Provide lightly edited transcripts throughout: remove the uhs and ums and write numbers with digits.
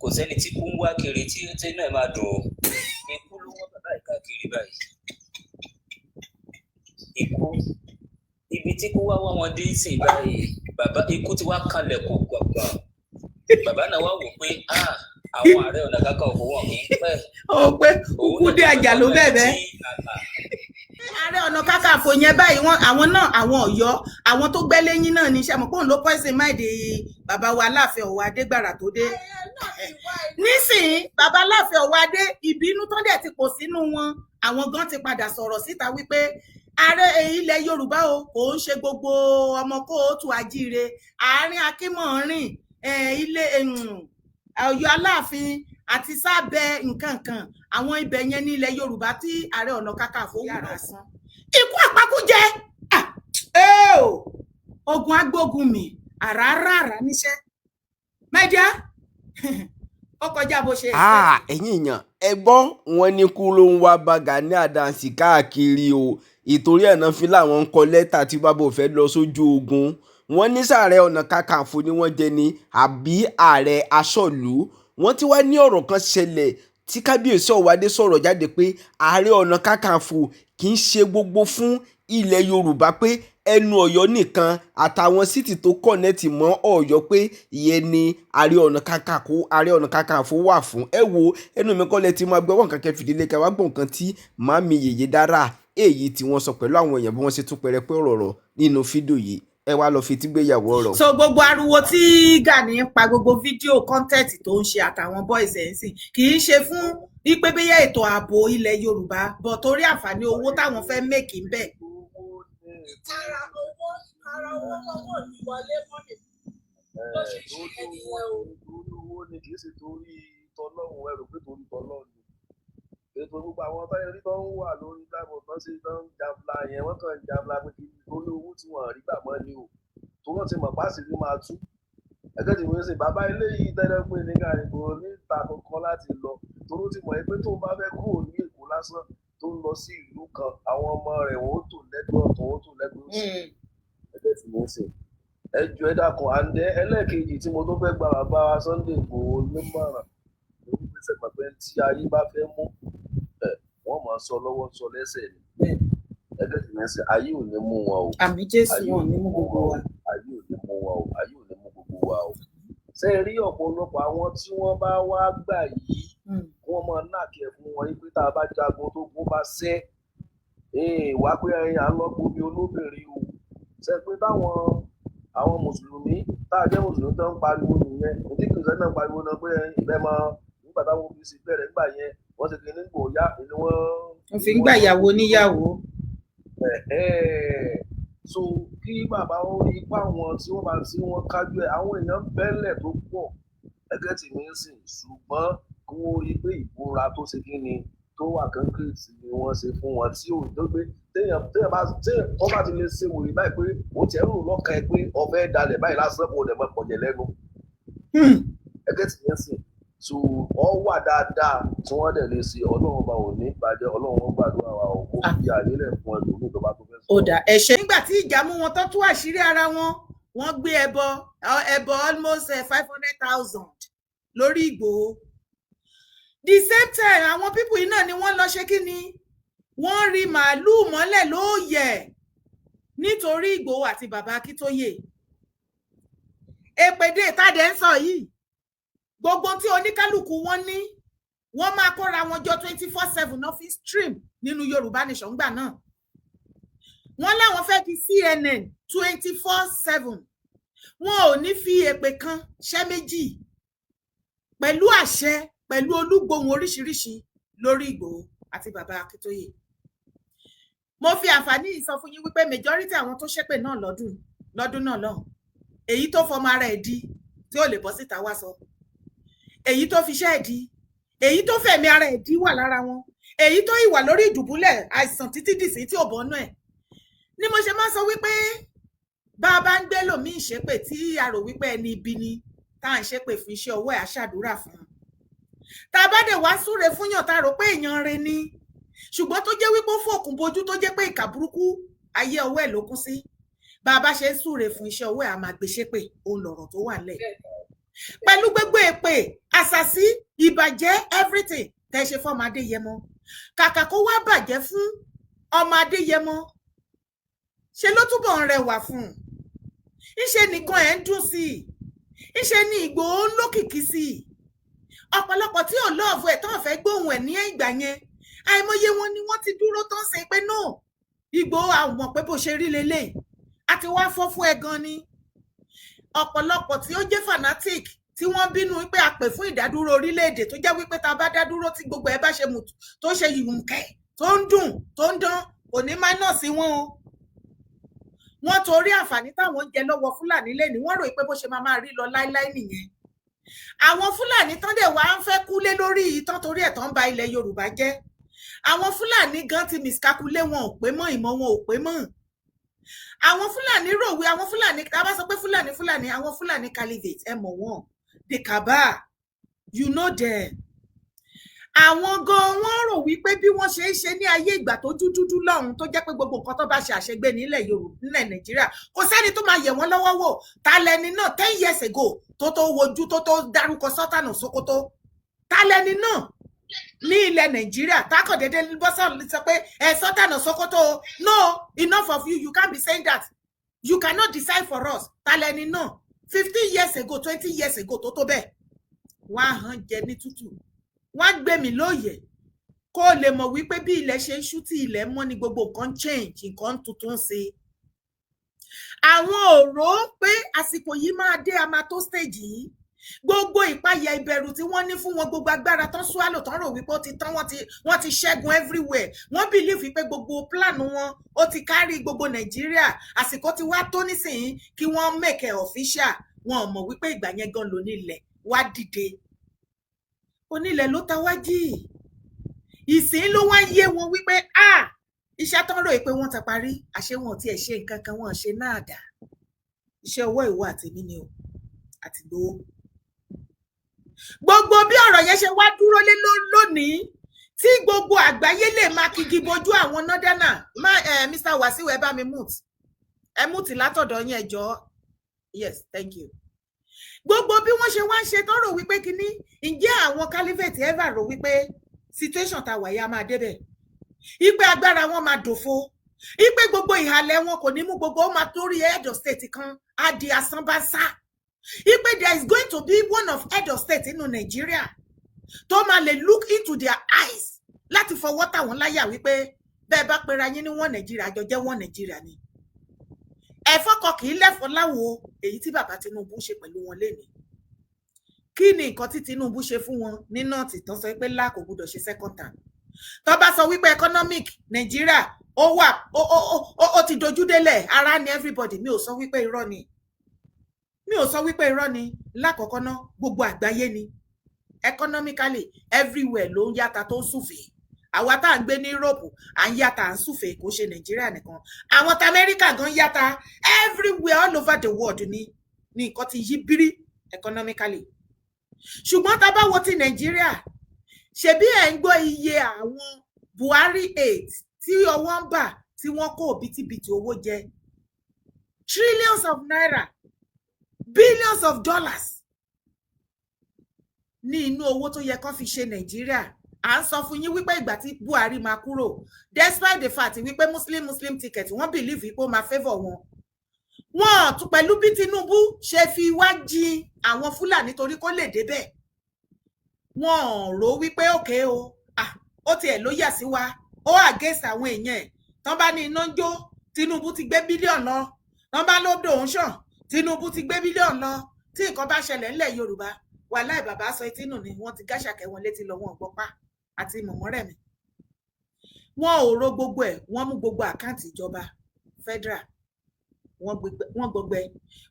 Kò sẹ́ni tí kú ń wá kiri tí inú ẹ̀ máa dùn ó. Ikú ló wọ́n bàbá yìí káàkiri báyìí. Ikú, ibi tí kú wá wá wọn dé sí báyìí, bàbá, ikú ti wá kanlẹ̀kùn gbọ̀ngbọ̀n. Bàbá náà wá wò pé, ah, àwọn Ààrẹ Ọ̀nà Kakanfò wọn kì í pẹ́. Ó pé Òun kúkú náà dé ti àjà ló fẹ́ bẹ́ẹ̀ bẹ́ẹ̀. tí àlà Ààrẹ Ọ̀nà Kakanfò yẹn báyìí, wọn àwọn náà, àwọn Ọ̀yọ́, àwọn tó gbẹ́ lẹ́yìn náà ní iṣẹ́ mọ̀ pé òun ló poison mind bàbá wa Aláàfin Ọ̀wọ́adé gbàrà tó dé nísìnyí. Bàbá Aláàfin Ọ̀wọ́adé, ìbínú tó dẹ̀ ti pọ̀ sínú wọn, àwọn gan ti padà sọ̀rọ̀ síta wípé ààrẹ ilẹ̀ Yorùbá o, kò ń ṣe gbogbo ọmọ kóòtù ajíire. Àárín Akínmọ̀ọ́rìn, ilé Ọ̀yọ́ Aláàfin àti sábẹ́ nǹkan kan, àwọn ibẹ̀ yẹn ní ilẹ̀ Yorùbá tí Ààrẹ Ọ̀nà Kakanfò yàrá sán ikú àpakújẹ. Ah, eh o, ogun agbógun mi àràáràrà níṣẹ́ mẹjá, ó kọjá bó ṣe Ah, ẹ̀yin èèyàn, ẹ gbọ́, wọn ní kú ló ń wá bá Gani Adams káàkiri o. Ìtorí ẹ̀ náà fi láwọn ń kọ lẹ́tà tí bàbá ò fẹ́ lọ sójú ogun. Wọ́n ní sàárẹ̀ Ọ̀nà Kakanfò ni wọ́n jẹ ni àbí ààrẹ aṣọ́lù. Wọ́n ti wá ní ọ̀rọ̀ kan ṣẹlẹ̀ tí Kábíyèsí Ọ̀wádé sọ̀rọ̀ jáde pé Ààrẹ Ọ̀nà Kakanfò kì í ṣe gbogbo fún ilẹ̀ Yorùbá, pé ẹnu Ọ̀yọ́ nìkan àtàwọn city tó connect mọ́ Ọ̀yọ́, pé ìyẹn ni Ààrẹ Ọ̀nà Kakanfò wà fún. Ẹ wo, ẹnu mi kọ́ lẹ ti máa gbọ́ wọn kankan fìdílé ká wá gbọ́ nǹkan tí màmí Yèyé Dára èyí tí wọ́n sọ pẹ̀lú àwọn èèyàn, bí wọ́n ṣe tún pẹrẹpẹ ọ̀rọ̀ nínú fídíò yìí. Ẹ wá lọ fi tí gbéyàwó ọ̀rọ̀. So gbogbo ariwo tí Gani ń pa, gbogbo fídíò content tó ń ṣe àtàwọn boys ẹ̀ ń sìn, kì í ṣe fún wípé bóyá ètò ààbò ilẹ̀ Yorùbá bọ̀, torí àǹfààní owó táwọn fẹ́ make ń bẹ̀. Ìtara owó, ìtara owó lọ́wọ́ ní wọlé mọ́nì ló ṣe ṣe ẹnìyẹn o. Torí owó ni, kì í ṣe torí tọlọ́run. Ẹ rò pé torí tọlọ́run ni ètò gbogbo àwọn táyà rí tó ń wà lórí platform tó ń ṣe, tó ń jabla yẹn, wọ́n kàn ń jabla pé kí torí owó tí wọ́n rí gbà mọ́ ni o, tó wọ́n ti mọ̀ páàsì ní máa tú ẹgbẹ́ tí wọ́n ṣe. Bàbá eléyìí tẹ́lẹ̀ pé ní káàrí kò ní ìta kankan láti lọ, torí ó ti mọ̀ pé tóun bá fẹ́ kúrò ní Èkó lásán, tó ń lọ sí ìlú kan, àwọn ọmọ rẹ̀ wọ́n ó tò lẹ́gbẹ̀ẹ́ ọ̀tún, wọ́n ó tò lẹ́gbẹ̀ẹ́ òsì. Ẹgbẹ́ tí mo ń ṣe, ẹ jọ̀ọ́, ẹ dákun. Àǹdẹ ẹlẹ́ẹ̀kejì tí mo tún fẹ́ gba bàbá wa Sunday Igboho nímọ̀ràn lórí pèsè pẹ̀pẹ́ tí ayé bá fẹ́ mú ẹ, wọ́n máa sọ lọ́wọ́ sọ lẹ́sẹ̀ ni. Ẹgbẹ́ tí mo ń ṣe, ayé ò ní mú wọn o. Àmín Jésù. Ayé Wọn ò ní mú gbogbo wa. Ayé ò ní mú wọn o, ayé ò ní mú gbogbo wa o. Ṣé ẹ rí ọ̀pọ̀lọpọ̀ àwọn tí wọ́n bá wá gbà yìí, wọ́n máa náàkì ẹ̀ fún wọn yìí pé tá a bá jagun tó gún bá ṣẹ́ wá pé ẹyin à ń lọ gbomi olóbìnrin o. Ṣe pé táwọn àwọn mùsùlùmí tá a jẹ́ mùsùlùmí tó ń pariwo nìyẹn, ìdí kìrìsìtẹ́nì náà ń pariwo náà pé ìfẹ́ mọ nígbà táwọn OPC bẹ̀rẹ̀ nígbà yẹn, wọ́n ṣe kí ní gbòòyà ni wọ́n. Wọ́n fi ń gbà ìyàwó níyàwó. Ẹ̀hẹ́n. So kí bàbá ó rí ipá wọn tí wọ́n bá tí wọ́n kájú ẹ̀, àwọn èèyàn bẹ́lẹ̀ tó pọ̀ ẹgẹ́ tì mí sìn, ṣùgbọ́n kí wọ́n rí pé ìbúra tó ṣe kí ni tó wà concrete ni wọ́n ṣe fún wọn, tí ò tó gbé téèyàn bá téèyàn tó bá ti lè ṣe wòye báyìí pé ó tiẹ̀ ń rò lọ́kàn ẹ pé ó fẹ́ dalẹ̀ báyìí lásán, kò dẹ̀ mọ́ pọ̀jẹ̀ lẹ́nu. Ẹgẹ́ tì mí sìn, so ọ wà dáadáa tí wọ́n dẹ̀ lè ṣe. Ọlọ́run bá ò ní bàjẹ́, Ọlọ́run ó gbàdúrà wa ò kó fi àyè lẹ̀ fún ẹlòmíì tó bá tó fẹ́ Ó dà, ẹ ṣe. Nígbà tí ìjà mú wọn tó tú àṣírí ara wọn, wọ́n gbé ẹbọ almost 500,000 lórí Ìgbòho. The same time, àwọn people yìí náà ni wọ́n lọ ṣe kí ni, wọ́n rí màálùú mọ́lẹ̀ lóòyẹ̀ nítorí Ìgbòho àti bàbá Akíntóyè. Èpèdè tàdé ń sọ yìí, gbogbo tí oníkálukú wọn ní, wọ́n máa kóra wọn jọ 24/7 náà fi stream nínú Yorùbá Nation gbà náà. Wọ́n láwọn fẹ́ di CNN 24/7. Wọn ò ní fi èpè kan ṣẹ́ méjì pẹ̀lú àṣẹ, pẹ̀lú olúgbòhùn oríṣiríṣi lórí Ìgbòho àti bàbá Akíntóyè. Mo fi àǹfààní yìí sọ fún yín wípé majority àwọn tó ṣépè náà lọ́dún lọ́dún náà lọ́hùn, èyí tó fọmọ ara ẹ̀ di tí ò lè bọ́ síta wá sọ, èyí tó fiṣẹ́ ẹ̀ di, èyí tó fẹ̀mí ara ẹ̀ di wà lára wọn, èyí tó ìwà lórí ìdùbúlẹ̀ àìsàn títí dìsí tí ò bọ́nú ẹ̀. Ni mo ṣe máa ń sọ wípé bá a bá ń gbé lòmíì ṣépè tí a rò wípé ẹni ibi ni tá à ń ṣépè fún, iṣẹ́ ọwọ́ ẹ̀ á ṣàdúrà fún un. Tá a bá dẹ̀ wá súre fúnyàn tá a rò pé èèyàn rẹ ni, ṣùgbọ́n tó jẹ́ wípé ó fòkùn bojú, tó jẹ́ pé ìkà burúkú ayé ọwọ́ ẹ̀ ló kún sí, bá a bá ṣe ń súre fún, iṣẹ́ ọwọ́ ẹ̀ á máa gbé ṣépè. Òun lọ̀rọ̀ tó wà nílẹ̀. Pẹ̀lú gbogbo èpè, àṣàsí, ìbàjẹ́, everything tẹ́ ṣe fọ́mọ Adéyẹmọ, kàkà kó wá bàjẹ́ fún ọmọ Adéyẹmọ, ṣe ló túbọ̀ ń rẹwà fún un. Ńṣe nìkan ẹ̀ ń dùn sí i, ńṣe ni Ìgbòho ń lókìkí sí i. Ọ̀pọ̀lọpọ̀ tí ò love ẹ̀ tán fẹ́ gbóhùn ẹ̀ ní ìgbà yẹn, àìmọye wọn ni wọ́n ti dúró tán ṣe pé no, Ìgbòho, àwọn pé bó ṣe rí leléyìí àti wá fọ́ fún ẹ gan ni. Ọ̀pọ̀lọpọ̀ tí ó jẹ́ fanatic tí wọ́n bínú wípé a pè fún ìdádúró orílẹ̀-èdè, tó jẹ́ wípé tá a bá dádúró, tí gbogbo ẹ bá ṣe mùtù, tó ṣe yùnkẹ́, tó ń dùn, tó ń dán, kò ní minus wọn o. Wọ́n torí àǹfààní táwọn ń jẹ lọ́wọ́ Fúlàní lẹ́ni, wọ́n rò pé bó ṣe máa máa rí lọ láíláí nìyẹn. Àwọn Fúlàní tán dẹ̀ wá ń fẹ́ kúlé lórí yìí tán, torí ẹ̀ tán ba ilẹ̀ Yorùbá jẹ́. Àwọn Fúlàní gan ti miscalculate, wọn ò pé mọ́, ìmọ̀ wọn ò pé mọ́. Àwọn Fúlàní rò wí, àwọn Fúlàní tá a bá sọ pé Fúlàní, Fúlàní, àwọn Fúlàní caliphate, ẹ mọ̀ wọ́n, the cabal, you know them. Àwọn gan wọ́n rò wípé bí wọ́n ṣe ń ṣe ní ayé ìgbà tó dúdúdú lọ́hùn, tó jẹ́ pé gbogbo nǹkan tó bá ṣe àṣegbè nílẹ̀ Yorùbá, nílẹ̀ Nàìjíríà, kò sẹ́ni tó máa yẹ̀ wọ́n lọ́wọ́ wò. Ta lẹni náà 10 years ago tó wojú, tó dárúkọ Sultan Sokoto? Ta lẹni náà ní ilẹ̀ Nàìjíríà tákàndéédé bọ́sọ̀ sọ pé ẹ Sultan Sokoto, no, enough of you, you can't be saying that, you cannot decide for us? Ta lẹni náà 15 years ago, 20 years ago tó bẹ́ẹ̀? Wọ́n á hàn jẹ ní tútù, wọ́n á gbé mi lóye kó o lè mọ̀ wípé bí ilẹ̀ ṣe ń ṣú tí ilẹ̀ mọ́ ni gbogbo nǹkan change, nǹkan tuntun sí i. Àwọn ò rò ó pé àsìkò yìí máa dé, a máa tó stage yìí. Gbogbo ìpayà, ìbẹ̀rù tí wọ́n ní fún wọn, gbogbo agbára tán swallow, tán rò wípé ó ti tán, wọ́n ti ṣẹ́gun everywhere. Wọ́n believe pé gbogbo plan wọn ó ti kárí gbogbo Nàìjíríà, àsìkò ti wá tó nísìnyí kí wọ́n make it official. Wọn ò mọ̀ wípé ìgbà yẹn gan ló nílẹ̀ wá dìde, onílẹ̀ ló ta wá jì. Ìsìn ló wá yé wọn wípé ah, iṣẹ́ tán rò pé wọ́n ti parí, àṣé wọn ò tiẹ̀ ṣe nǹkan kan, wọn ṣe náà dà. Iṣẹ́ ọwọ́ ìwọ àtèmi ni o àti gbowó. Gbogbo bí ọ̀rọ̀ yẹn ṣe wá dúró lé lónìí, tí gbogbo àgbáyé lè máa kigi bojú àwọn nọ́dánà má Mr. Wasiu, ẹ bá mi mute, ẹ mute látọ̀dọ̀ yín, ẹ jọ̀ọ́. Yes, thank you. Gbogbo bí wọ́n ṣe wá ń ṣe tán rò wípé kínní, ǹjẹ́ àwọn caliphate ever rò wípé situation tá wà yá máa débẹ̀, ipe agbára wọn máa dòfo, ipe gbogbo ìhàlẹ̀ wọn kò ní mú, gbogbo ó máa torí head of state kan á di asán bá sá, ipe there is going to be one of head of state nínú Nàìjíríà tó máa lè look into their eyes láti fọwọ́ tà wọ́n láyà wípé bẹ́ẹ̀ bá pera yín ní wọ́n Nàìjíríà, àjọ jẹ́ wọ́n Nàìjíríà ni, ẹ̀fọ́ kan kì í lẹ́fọ́ láwo. Èyí tí bàbá Tinubu ṣe pẹ̀lú wọn lénìí, kí ni nǹkan tí Tinubu ṣe fún wọn ní North tán sọ pé lá kò gbọdọ̀ ṣe second term? Tó bá sọ wípé economic Nàìjíríà ó wà, ó ti dojú délẹ̀, ara ni everybody, mi ò sọ wípé irọ́ ni, mi ò sọ wípé irọ́ ni. Lákọ̀ọ́kọ́ ná, gbogbo àgbáyé ni economically everywhere ló ń yàtà tó ń súfèé. Àwa tá à ń gbé ní Europe, à ń yàtà, à ń súfèé, kò ṣe Nàìjíríà nìkan. Àwọn tá Amẹ́ríkà gan yàtà, everywhere, all over the world ni nǹkan ti yí bírí economically. Ṣùgbọ́n tá a bá wo ti Nàìjíríà, ṣebí ẹ̀ ń gbọ́ iye àwọn Buhari eight tí ọwọ́ ń bà, tí wọ́n kó òbítíbitì owó jẹ, trillions of naira, billions of dollars ní inú owó tó yẹ kán fi ṣe Nàìjíríà. À ń sọ fún yín wípé ìgbà tí Buhari máa kúrò, despite the fact wípé Muslim Muslim ticket, wọ́n believe wípé ó máa favour wọn, wọn tún pẹ̀lú bí Tinubu ṣe fi wá jin àwọn Fúlàní torí kó lè débẹ̀, wọn rò wípé òkè o, ó tiẹ̀ ló yà sí wa, ó against àwọn èèyàn ẹ̀. Tán bá ní iná ń jó, Tinubu ti gbé billion lọ. Tán bá lódò ń ṣàn, Tinubu ti gbé billion lọ. Tí nǹkan bá ṣẹlẹ̀ ńlẹ̀ Yorùbá, wàláì, bàbá sọ etí nù ni, wọ́n ti gáṣàkẹ́ wọn létí lọ, wọn gbọ́pá àti mọ̀mọ́rẹ̀mí. Wọn ò ro gbogbo ẹ̀, wọ́n mú gbogbo account ìjọba federal, wọ́n gbọgbẹ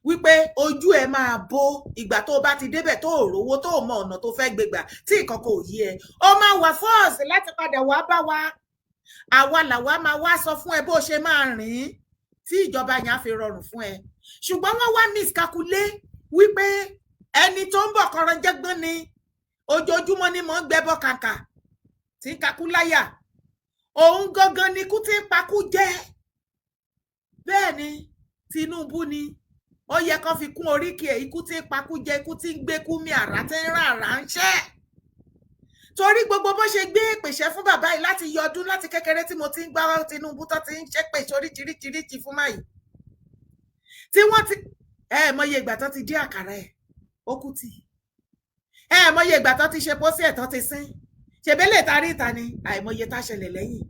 wípé ojú ẹ máa bó ìgbà tó o bá ti débẹ̀, tó o rówó, tó o mọ ọ̀nà tó fẹ́ gbégbà, tí nǹkan kò yí ẹ, ó máa wà force láti padà wá bá wa. Àwa làwa máa wá sọ fún ẹ bó ṣe máa rìn tí ìjọba yẹn á fi rọrùn fún ẹ. Ṣùgbọ́n wọ́n wá miscalculate wípé ẹni tó ń bọ̀ kọrọjẹ́gbọ́n ni, ojoojúmọ́ ni mò ń gbẹ́bọ kàkà tí ń kakú láyà, òun gangan ni kú tí ń pakú jẹ́. Bẹ́ẹ̀ ni Tinubu ni. Ó yẹ kán fi kún oríkì ẹ̀, ikú tí ń pakú jẹ, ikú tí ń gbékú mi, àrá tí ń rà àrá ń ṣẹ́. Torí gbogbo bó ṣe gbé ìpèsè fún bàbá yìí láti yọ ọdún láti kékeré tí mo ti ń gbá Tinubu tó ti ń ṣépè oríṣiríṣiríṣi fún máyì tí wọ́n ti ẹ mọye ìgbà tó ti dín àkàrà ẹ̀, ó kú tì. Ẹ mọye ìgbà tó ti ṣe pósí ẹ̀ tó ti sín ṣèbélé tarí ìta ni, àìmọye tá ṣẹlẹ̀ lẹ́yìn.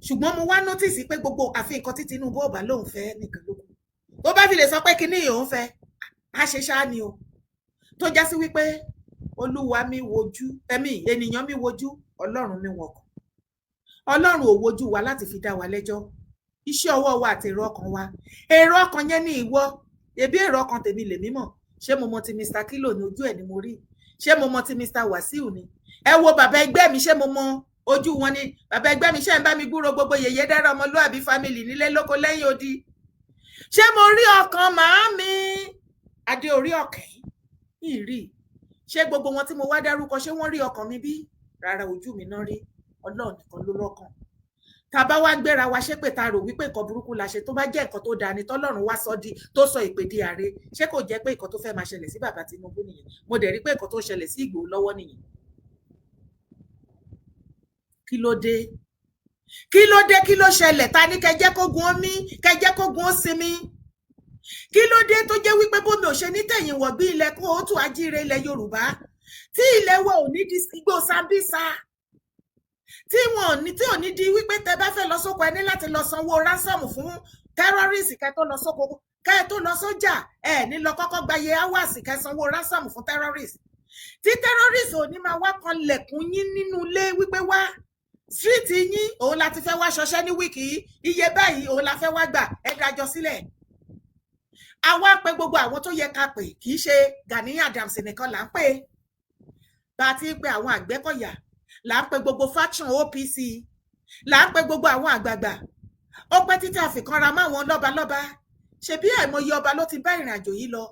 Ṣùgbọ́n mo wá notice pé gbogbo àfi nǹkan tí Tinubu ọba lòun fẹ́ nìkan ló kù. Tó bá fi lè sọ pé kinní yìí òun fẹ́, á ṣe ṣáá ni o. Tó já sí wípé Olúwa mi wojú ẹ̀mí ènìyàn, mi wojú Ọlọ́run, mi wọ̀kàn. Ọlọ́run ò wojú wa láti fi dá wa lẹ́jọ́. Iṣẹ́ ọwọ́ wa àti èrò ọkàn wa, èrò ọkàn yẹn ní ìwọ ẹbí, èrò ọkàn tèmi lèmi mọ̀. Ṣé mo mọ ti Mr Kilo ní ojú ẹ̀ ni mo rí? Ṣé mo mọ ti Mr Wasiu ni? Ẹ wo bàbá ẹgbẹ́ mi, ṣé mo mọ ojú wọn ni? Bàbá ẹgbẹ́ mi, ṣé ń bá mi gbúrò gbogbo yèyé dára ọmọlúàbí family nílé lóko lẹ́yìn odi? Ṣé mo rí ọkàn màámi adé orí ọ̀kẹ́ ìrì? Ṣé gbogbo wọn tí mo wá dárúkọ, ṣé wọ́n rí ọkàn mi bí? Rárá, ojú mi náà rí. Ọlọ́run nìkan ló lọ́kàn. Tá a bá wá gbéra wa ṣépè, tá a rò wípé nǹkan burúkú la ṣe, tó bá jẹ́ nǹkan tó dáa ni tọ́lọ́run wá sọ di tó sọ ìpè di ààrẹ, ṣé kò jẹ́ pé nǹkan tó fẹ́ máa ṣẹlẹ̀ sí bàbá Tinubu nìyẹn? Mo dẹ̀ rí pé nǹkan tó ṣẹlẹ̀ sí Ìgbòho lọ́wọ́ nìyẹn. Kí ló dé? Kí ló dé? Kí ló ṣẹlẹ̀? Ta ní kẹjẹ́ kógun ó mí, kẹjẹ́ kógun ó sinmi? Kí ló dé tó jẹ́ wípé bómi ò ṣe ní tẹ̀yìn wọ̀gbí ilẹ̀ kóòtù ajíire ilẹ̀ Yorùbá, tí ilẹ̀ wa ò ní di igbó Sambisa, tí wọn ò ní, tí ò ní di wípé tẹ bá fẹ́ lọ sóko, ẹ ní láti lọ sanwó ransom fún terrorist kẹ́ tó lọ sóko, kẹ́ tó lọ sójà, ẹ ní lọ kọ́kọ́ gbayé hours kẹ́ sanwó ransom fún terrorist, tí terrorist ò ní máa wá kan lẹ̀kùn yín nínú ilé wípé wá street yín, òun la ti fẹ́ wá ṣọṣẹ́ ní week yìí, iye báyìí òun la fẹ́ wá gbà, ẹ dájọ́ sílẹ̀. Àwa pe gbogbo àwọn tó yẹ ká pè, kì í ṣe Gani Adams nìkan là ń pè. Bá a ti ń pe àwọn Àgbẹ̀kọ̀yà, là ń pe gbogbo faction OPC, là ń pe gbogbo àwọn àgbààgbà. Ó pẹ́ títí àfikànra máwọn lọ́balọ́ba. Ṣebí àìmọye ọba ló ti bá ìrìn àjò yìí lọ.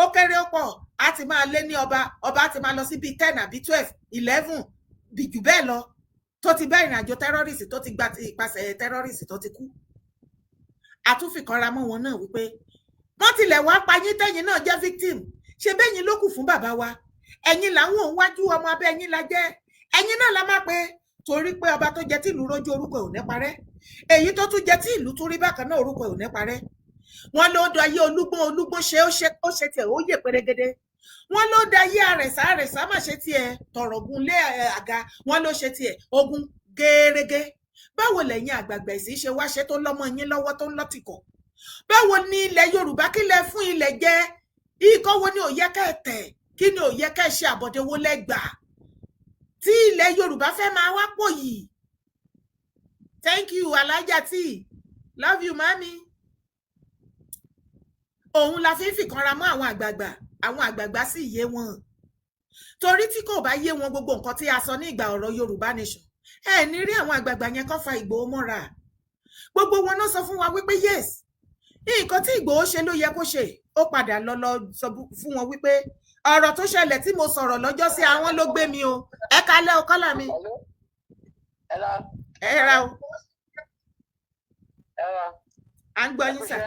Ó kéré ó pọ̀, á ti máa lé ní ọba, ọba á ti máa lọ sí bíi 10 àbí 12, 11 bí jù bẹ́ẹ̀ lọ tó ti bá ìrìn àjò terrorist, tó ti gba ìpasẹ̀ terrorist, tó ti kú. Àtúnfìkanra mọ́ wọn náà wípé wọ́n tilẹ̀ wá pa yín, tẹ́yìn náà jẹ́ victim. Ṣe bẹ́yìn ló kù fún bàbá wa? Ẹ̀yin làwọn òun wájú ọmọ abẹ́ ẹ̀yin la jẹ́, ẹ̀yin náà la máa pe, torí pé ọba tó jẹ tí ìlú rójú, orúkọ ẹ̀ ò ní parẹ́. Èyí tó tún jẹ tí ìlú tún rí bákan náà, orúkọ ẹ̀ ò ní parẹ́. Wọ́n ló dọ ayé Olúgbọ́n, Olúgbọ́n ṣe, ó ṣe tiẹ̀, ó yè pérégedé. Wọ́n ló da ayé Àrẹ̀sà, Àrẹ̀sà má ṣe tiẹ̀ tọ̀rọ̀gùn lé àga, wọ́n ló ṣe tiẹ̀ ogun gẹ́rẹ́gẹ́. Báwo lẹ̀yin àgbààgbà ìsìn ṣe wá ṣe tó lọ́mọ yín lọ́wọ́ tó ń lọ́tìkọ̀? Báwo ni ilẹ̀ Yorùbá? Kí lẹ fún ilẹ̀ jẹ? Ikọ̀ wo ni ò yẹ ká ẹ tẹ̀? Kí ni ò yẹ ká ẹ ṣe? Àbọ̀dé wo lẹ́gbàá tí ilẹ̀ Yorùbá fẹ́ máa wá pò yìí? Thank you, Alájà tí love you, mami. Òun la fi ń fìkanra mọ́ àwọn àgbààgbà. Àwọn àgbààgbà sì yé wọn, torí tí kò bá yé wọn, gbogbo nǹkan tí a sọ ní ìgbà ọ̀rọ̀ Yorùbá nation, ẹ ní rí àwọn àgbààgbà yẹn kàn fa Ìgbòho mọ́ra. Gbogbo wọn náà sọ fún wa wípé yes, nǹkan tí Ìgbòho ṣe ló yẹ kó ṣe. Ó padà lọ sọ fún wọn wípé ọ̀rọ̀ tó ṣẹlẹ̀ tí mo sọ̀rọ̀ lọ́jọ́ sí, àwọn ló gbé mi o. Ẹ kalẹ́ o, kọ́là mi. Ẹ ra o. À ń gbọ́ yín sà.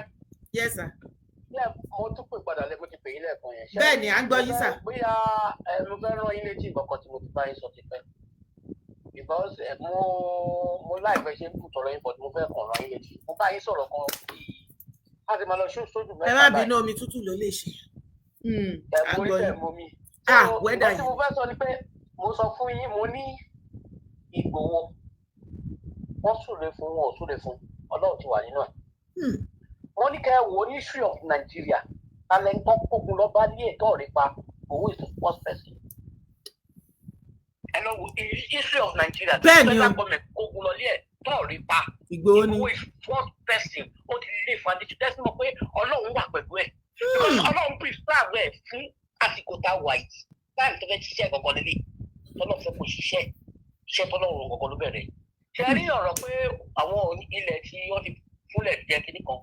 Yes sir. Mo tún pè padà lẹ́kọ̀ọ́, ti pè yín lẹ́ẹ̀kan yẹn. Bẹ́ẹ̀ ni, à ń gbọ́ yín sà. Bóyá mo fẹ́ rán yín létí nǹkan kan tí mo ti bá yín sọ tipẹ́, because mo láìpẹ́ ṣe ń kú tọ̀rọ̀ yín, but mo fẹ́ kàn rán yín létí. Mo bá yín sọ̀rọ̀ kan bíi láti máa lọ sójú mẹ́ta. Ẹ má bínú, omi tútù ló lè ṣe. Ẹ mo rí bẹ́ẹ̀, mo mi. Ah, weather. Nǹkan tí mo fẹ́ sọ ni pé mo sọ fún yín, mo ní Ìgbòho, wọ́n súre fún wọn, ò súre fún, Ọlọ́run ti wà nínú ẹ̀. Wọ́n ní kẹ́ ẹ wò ní history of Nigeria, talent kógun lọ bá ní ètò ọ̀rẹ́ pa, Ìgbòho is the first person. Ẹ lọ wo history of Nigeria. Bẹ́ẹ̀ ni o. Federal government kógun lọ lé ẹ̀ tó ọ̀rẹ́ pa. Ìgbòho ni. Ìgbòho is first person. Ó ti lé foundation tẹ́sí mọ̀ pé Ọlọ́run wà pẹ̀lú ẹ̀. Because Ọlọ́run preserve ẹ̀ fún àsìkò tá a wà yìí. Táìmù tó fẹ́ ṣiṣẹ́ gangan lélẹ̀, tọ́lọ́ fẹ́ kó ṣiṣẹ́, iṣẹ́ tọ́lọ́run gangan ló bẹ̀rẹ̀. Ṣe rí ọ̀rọ̀ pé àwọn ilẹ̀ tí wọ́n ti fúnlẹ̀ jẹ́ kinní kan,